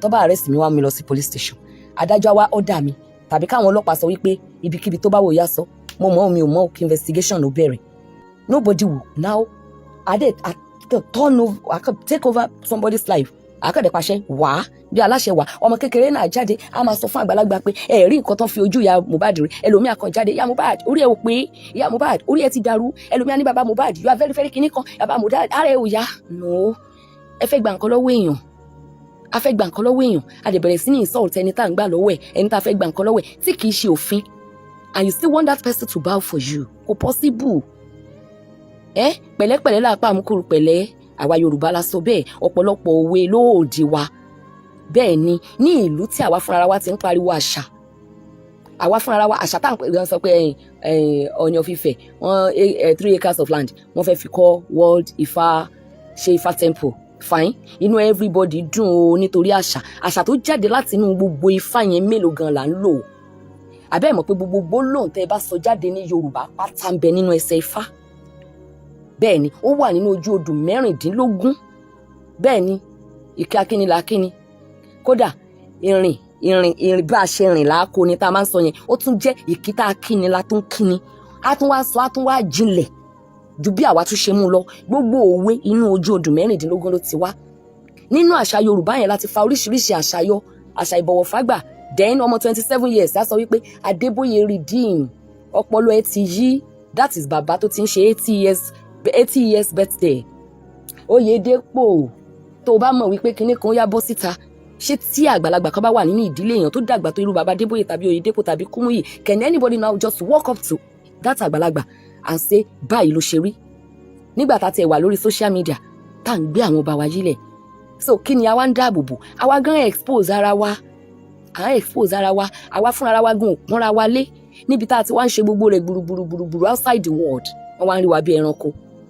Tó bá arrest mi, wá mi lọ sí police station, adájọ́ á wá order mi, tàbí káwọn ọlọ́pàá sọ wípé ibikíbi tó bá wò yá sọ, mo mọ̀, mi ò mọ̀, kí investigation ló bẹ̀rẹ̀. Nobody will now adé turn over, take over somebody's life. Àkàdé pàṣẹ wá bí aláṣẹ wá. Ọmọ kékeré náà jáde, a máa sọ fún àgbàlagbà pé ẹ rí nǹkan tán fi ojú ìyá Mohbad rí. Ẹlòmíà kan jáde, ìyá Mohbad, orí ẹ ò pé, ìyá Mohbad, orí ẹ ti dàrú. Ẹlòmíà ní, bàbá Mohbad, you are very very kinní kan, bàbá Mohbad, ara ẹ ò yá. No, ẹ fẹ́ gba nǹkan lọ́wọ́ èèyàn, a fẹ́ gba nǹkan lọ́wọ́ èèyàn, a dẹ̀ bẹ̀rẹ̀ sí ní insult ẹni tá à ń gbà lọ́wọ́ ẹ̀, ẹni tá a fẹ́ gba nǹkan lọ́wọ́ ẹ̀ tí kì í ṣe òfin, and you still want that person to bow for you. Kò possible. Ẹ pẹ̀lẹ́pẹ̀lẹ́ lápá àmúkúrú pẹ̀lẹ́. Àwa Yorùbá la sọ bẹ́ẹ̀. Ọ̀pọ̀lọpọ̀ òwe lóòdì wa. Bẹ́ẹ̀ ni, ní ìlú tí àwa fúnra wa ti ń pariwo àṣà, àwa fúnra wa, àṣà táwọn ń sọ pé Ọọ̀ni of Ifẹ̀, wọ́n 3 acres of land, wọ́n fẹ́ fi kọ́ World Ifá, ṣe Ifá temple. Fine, inú everybody dùn o, nítorí àṣà. Àṣà tó jáde láti inú gbogbo Ifá yẹn, mélòó gan là ń lò? Àbẹ́ ẹ̀ mọ̀ pé gbogbo gbólóhùn tẹ́ ẹ bá sọ jáde ní Yorùbá pátá ń bẹ nínú ẹsẹ̀ Ifá? Bẹ́ẹ̀ ni, ó wà nínú ojú odù 16. Bẹ́ẹ̀ ni, ìkẹ́ akíní la kíni. Kódà ìrìn ìrìn ìrìn, bá a ṣe rìn láàkó ni tá a máa ń sọ yẹn, ó tún jẹ́ ìkítà akíní la tún kíni. Á tún wá sọ, á tún wá jinlẹ̀ ju bí àwa tún ṣe mú lọ. Gbogbo òwe inú ojú odù 16 ló ti wá. Nínú àṣà Yorùbá yẹn láti fa oríṣiríṣi àṣà yọ, àṣà ìbọ̀wọ̀ fágbà. Then ọmọ 27 years á sọ wípé Adébóyè redeem, ọpọlọ ẹ ti yí. That is bàbá tó ti ń ṣe 80 years, 80 years birthday. Oyèdèpọ̀, tó o bá mọ̀ wípé kinní kan yá, bọ́ síta. Ṣé tí àgbàlagbà kan bá wà nínú ìdílé èèyàn tó dàgbà tó irú bàbá Adébóyè tàbí Oyèdèpọ̀ tàbí Kúmúyì, can anybody now just walk up to that àgbàlagbà and say báyìí ló ṣe rí, nígbà tá a ti wà lórí social media tá à ń gbé àwọn ọba wa yílẹ̀? So kí ni àwa ń dáàbò bò? Àwa gan expose ara wa, à ń expose ara wa. Àwa fúnra ara wa gan ò pọ́nra wa lé níbi tá a ti wá ń ṣe gbogbo rẹ̀ gbùrùgbùrùgbùrù outside the world. Wọ́n wá ń rí wa bí ẹranko,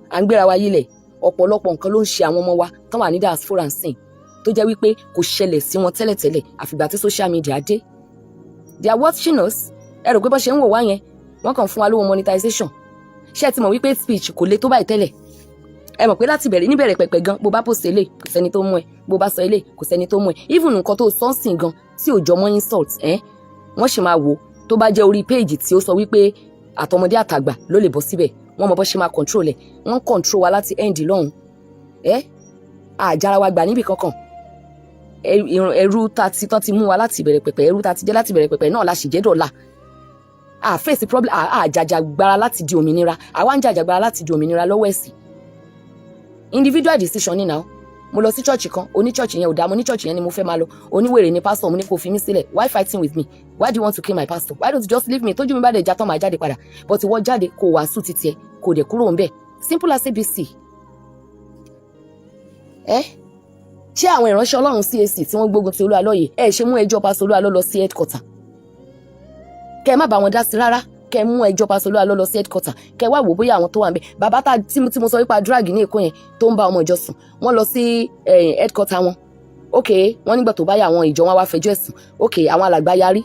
à ń gbéra wa yílẹ̀. Ọ̀pọ̀lọpọ̀ nǹkan ló ń ṣe àwọn ọmọ wa tán wà ní diaspora ń sìn, tó jẹ́ wípé kò ṣẹlẹ̀ sí wọn tẹ́lẹ̀tẹ́lẹ̀, àfìgbà tí social media dé. They are watching us. Ẹ rò pé bó ṣe ń wò wá yẹn, wọ́n kàn fún wa lówó monetization? Ṣé ẹ ti mọ̀ wípé speech kò le tó báyìí tẹ́lẹ̀? Ẹ mọ̀ pé láti bẹ̀rẹ̀, níbẹ̀rẹ̀ pẹ̀pẹ̀ gan, bó bá post eléyìí, kò sẹ́ni tó mú ẹ. Bó bá sọ eléyìí, kò sẹ́ni tó mú ẹ. Even nǹkan tó sọ ń sìn gan tí ò jọ mọ́ insult ẹ, wọ́n sì máa wò. Tó bá jẹ́ orí péèjì tí ó sọ wípé àtọmọdé àtàgbà ló lè bọ́ síbẹ̀, wọ́n mọ bó ṣe máa control ẹ̀. Wọ́n control wa láti end lọ́hùn. Ẹ àjára wa gbà níbì kankan. Ẹrú ta ti tán ti mú wa láti ìbẹ̀rẹ̀ pẹ̀pẹ̀, ẹrú ta ti jẹ́ láti ìbẹ̀rẹ̀ pẹ̀pẹ̀ náà la sì jẹ́ dọ̀la. A face problem, a jàjàgbara láti di òmìnira. Àwa ń jàjàgbara láti di òmìnira lọ́wọ́ ẹ̀sìn. Individual decision ni now. Mo lọ sí church kan, oní church yẹn ò dá. Mo ní church yẹn ni mo fẹ́ máa lọ. Oníwèrè ni pastor. Mo ní kó fi mí sílẹ̀. Why fighting with me? Why do you want to kill my pastor? Why don't you just leave me? Tójú mi bá dẹ̀ já tán, máa jáde padà. But ìwọ jáde, kó wàásù títí ẹ, kó dẹ̀ kúrò ńbẹ̀. Simple as ABC. Ẹ ṣé àwọn ìránṣẹ́ Ọlọ́run CAC tí wọ́n gbógun ti Olú Alọ́ yìí, ẹ ṣe mú ẹjọ́ Pastor Olú Alọ́ lọ sí headquarter, kẹ má bá wọn dá sí rárá? Kẹ mú ẹjọ́ Pastor Olú Alọ́ lọ sí headquarter, kẹ wá wò bóyá àwọn tó wà ń bẹ. Bàbá tá tí mo sọ wípé drag ní Èkó yẹn tó ń bá ọmọ ìjọ sùn, wọ́n lọ sí headquarter wọn. Ok, wọ́n nígbà tó bá yà, àwọn ìjọ wọn wá fẹjọ́ ẹ̀sùn. Ok, àwọn alàgbà yarí.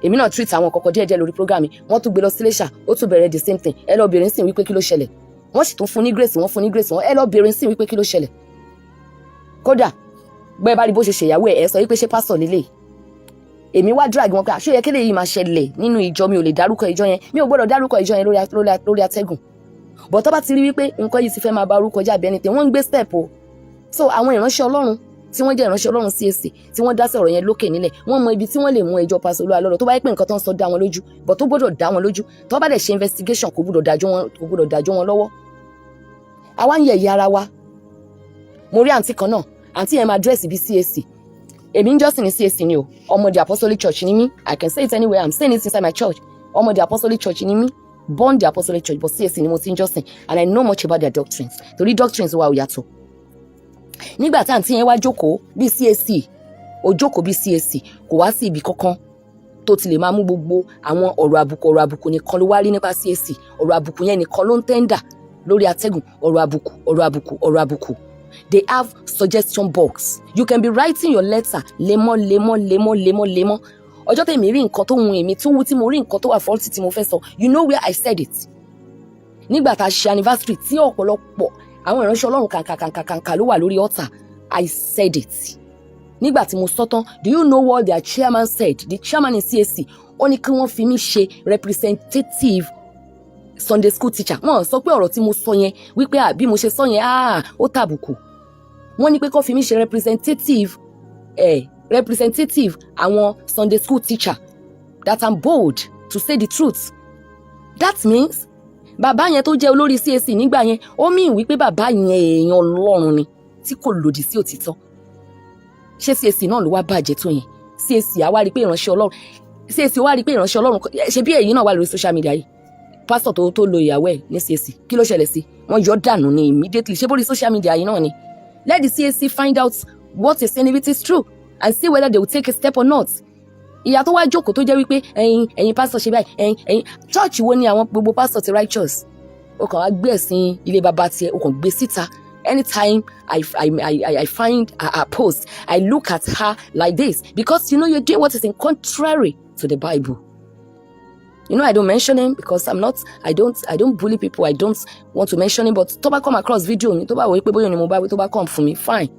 Èmi náà treat àwọn kọ̀kọ̀ díẹ̀díẹ̀ lórí program mi. Wọ́n tún gbé lọ sí Iléṣà, ó tún bẹ̀rẹ̀ the same thing. Ẹ lọ bèrè sí wípé kí ló ṣẹlẹ̀. Wọ́n sì tún fún ní grace, wọ́n fún ní grace. Wọ́n ẹ lọ bèrè sí wípé kí ló ṣẹlẹ̀. Kódà Bẹ́ẹ̀ bá rí bó ṣe ṣèyàwó ẹ̀, ẹ sọ wípé ṣé pásítọ̀ nílé èmi wá drag wọn pé àṣé yẹ kéde yìí máa ṣẹlẹ̀ nínú ìjọ? Mi ò lè dárúkọ ìjọ yẹn, mi ò gbọ́dọ̀ dárúkọ ìjọ yẹn lórí atẹ́gùn, but tó bá ti rí wípé nǹkan yìí ti fẹ́ máa ba orúkọ jẹ́ àbí anything, wọ́n ń gbé step o. So àwọn ìránṣẹ́ Ọlọ́run tí wọ́n jẹ́ ìránṣẹ́ Ọlọ́run CAC tí wọ́n dá sí ọ̀rọ̀ yẹn lókè nílẹ̀, wọ́n mọ ibi tí wọ́n lè mú ẹjọ́ Pastor Olú Alọ́ lọ tó bá yẹ pé nǹkan tó ń sọ dá wọn lójú, but tó gbọ́dọ̀ dá wọn lójú, tó bá dẹ̀ ṣe investigation, kò gbọ́dọ̀ dájọ́ wọn lọ́wọ́. Àwa ń yẹ̀yẹ́ ara wa. Mo rí àǹtí kan náà, àǹtí yẹn máa dress bí CAC. Èmi ń jọ́sìn ní CAC ni o, ọmọ the Apostolic Church ni mí. I can say it anywhere, I'm saying it inside my church. Ọmọ the Apostolic Church ni mí, born the Apostolic Church, but CAC ni mo ti ń jọ́sìn and I know much about their doctrines, torí doctrines wa ò yàtọ̀. Nígbà tí àǹtí yẹn wá jókòó bí CAC, ó jókòó bí CAC, kò wá sí ibì kankan tó ti lè máa mú gbogbo àwọn ọ̀rọ̀ àbùkù. Ọ̀rọ̀ àbùkù nìkan ló wá rí nípa CAC. Ọ̀rọ̀ àbùkù yẹn nìkan ló ń tẹ́ńdà lórí atẹ́gùn. Ọ̀rọ̀ àbùkù, ọ̀rọ̀ àbùkù, ọ̀rọ̀ àbùkù. They have suggestion box. You can be writing your letter lemọ́ lemọ́ lemọ́ lemọ́ lemọ́. Ọjọ́ tèmi rí nǹkan tó wun èmi tó wú, tí mo rí nǹkan tó wà faulty tí mo fẹ́ sọ, you know where I said it. Nígbà tá a ṣe anniversary, tí ọ̀pọ̀lọpọ̀ àwọn ìránṣẹ́ Ọlọ́run kàǹkàǹkàǹkà ló wà lórí altar, I said it. Nígbà tí mo sọ tán, do you know what their chairman said? The chairman in CAC, ó ní kí wọ́n fi mí ṣe representative Sunday school teacher. Wọ́n sọ pé ọ̀rọ̀ tí mo sọ yẹn wípé bí mo ṣe sọ yẹn, ah, ó tàbùkù. Wọ́n ní pé kó fi mí ṣe representative àwọn Sunday school teacher, that I'm bold to say the truth. That means bàbá yẹn tó jẹ́ olórí CAC nígbà yẹn, ó mean wípé bàbá yẹn, èèyàn Ọlọ́run ni tí kò lòdì sí òtítọ́. Ṣé CAC náà ló wá bàjẹ́ tó yẹn? CAC àwa rí i pé ìránṣẹ́ Ọlọ́run, CAC wá rí i pé ìránṣẹ́ Ọlọ́run ṣe bí èyí náà wà lórí social media yìí. Pásítọ̀ tó lo ìyàwó ẹ̀ ní CAC, kí ló ṣẹlẹ̀ sí? Wọ́n yọ dànù ní immediately. Ṣé bórí social media yìí náà ni? Let the CAC find out what is saying, if it is true, and see whether they will take a step or not. Ìyá tó wá jókòó tó jẹ́ wípé ẹ̀yin pásítọ̀ ṣe báyìí, ẹ̀yin church wo ni àwọn gbogbo pásítọ̀ ti righteous? Ó kàn wá gbé ẹ̀sìn ilé bàbá tiẹ̀, ó kàn gbé síta. Anytime I find her post, I look at her like this, because you know you're doing what is in contrary to the Bible. You know I don't mention him because I'm not I don't bully people. I don't want to mention him, but tó bá come across video mi, tó bá wò ó pé bóyá ni mo bá wí, tó bá come fún mi, fine.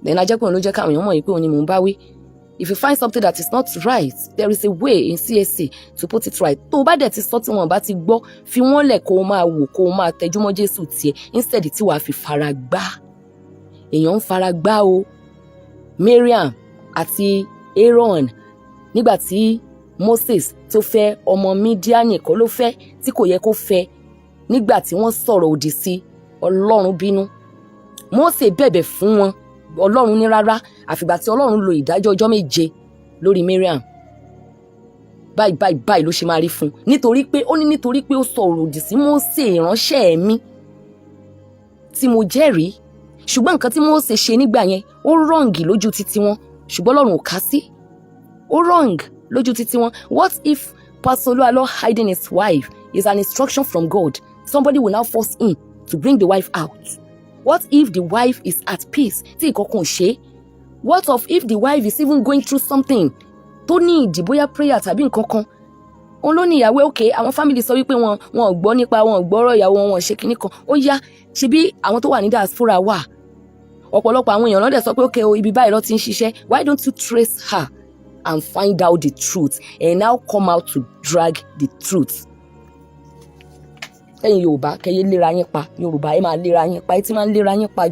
Then ajẹ́ pé òun ló jẹ́ káwọn èèyàn mọ̀ yìí pé òun ni mò ń bá wí. If you find something that is not right, there is a way in CAC to put it right. Tó o bá dẹ̀ ti sọ, tí wọn bá ti gbọ́, fi wọ́n lẹ̀, kó o máa wò, kó o máa tẹjúmọ́ Jésù tiẹ̀ instead tí wàá fi fara gbá. Èèyàn ń fara gbá o. Miriam àti Aaron, nígbà tí Moses tó fẹ́ ọmọ Mídíánì kọ́ ló fẹ́ tí kò yẹ kó fẹ́, nígbà tí wọ́n sọ̀rọ̀ òdì sí, Ọlọ́run bínú. Mósè bẹ̀bẹ̀ fún wọn, Ọlọ́run ní rárá, àfìgbà tí Ọlọ́run lo ìdájọ́ ọjọ́ 7 lórí Miriam. Báyìí báyìí báyìí ló ṣe máa rí fún un, nítorí pé ó ní nítorí pé ó sọ òdì sí Mósè ìránṣẹ́ mi tí mo jẹ́rìí. Ṣùgbọ́n nǹkan tí Mósè ṣe nígbà yẹn, ó wrong lójú títí wọn, ṣùgbọ́n Ọlọ́run ò kà sí. Ó wrong lójú títí wọn. What if Pastor Oluwalo hiding his wife is an instruction from God? Somebody will now force him to bring the wife out. What if the wife is at peace, tí ìkọ̀kan ò ṣe? What of if the wife is even going through something tó ní ìdí, bóyá prayer tàbí nǹkan kan? Òun ló ní ìyàwó. Òkè àwọn family sọ wípé wọn ò gbọ́ nípa, wọn ò gbọ́rọ̀ ìyàwó wọn, wọn ò ṣe kinní kan. Ó yá, ṣebí àwọn tó wà ní diaspora wà, ọ̀pọ̀lọpọ̀ àwọn èèyàn lọ́dẹ̀ sọ pé okay o, ibi báyìí ló ti ń ṣiṣẹ́. Why don't you trace her and find out the truth and now come out to drag the truth? Ẹ̀yin Yorùbá, kẹyẹ léra yín pa. Yorùbá, ẹ máa léra yín pa, ẹ ti máa ń léra yín pa jù.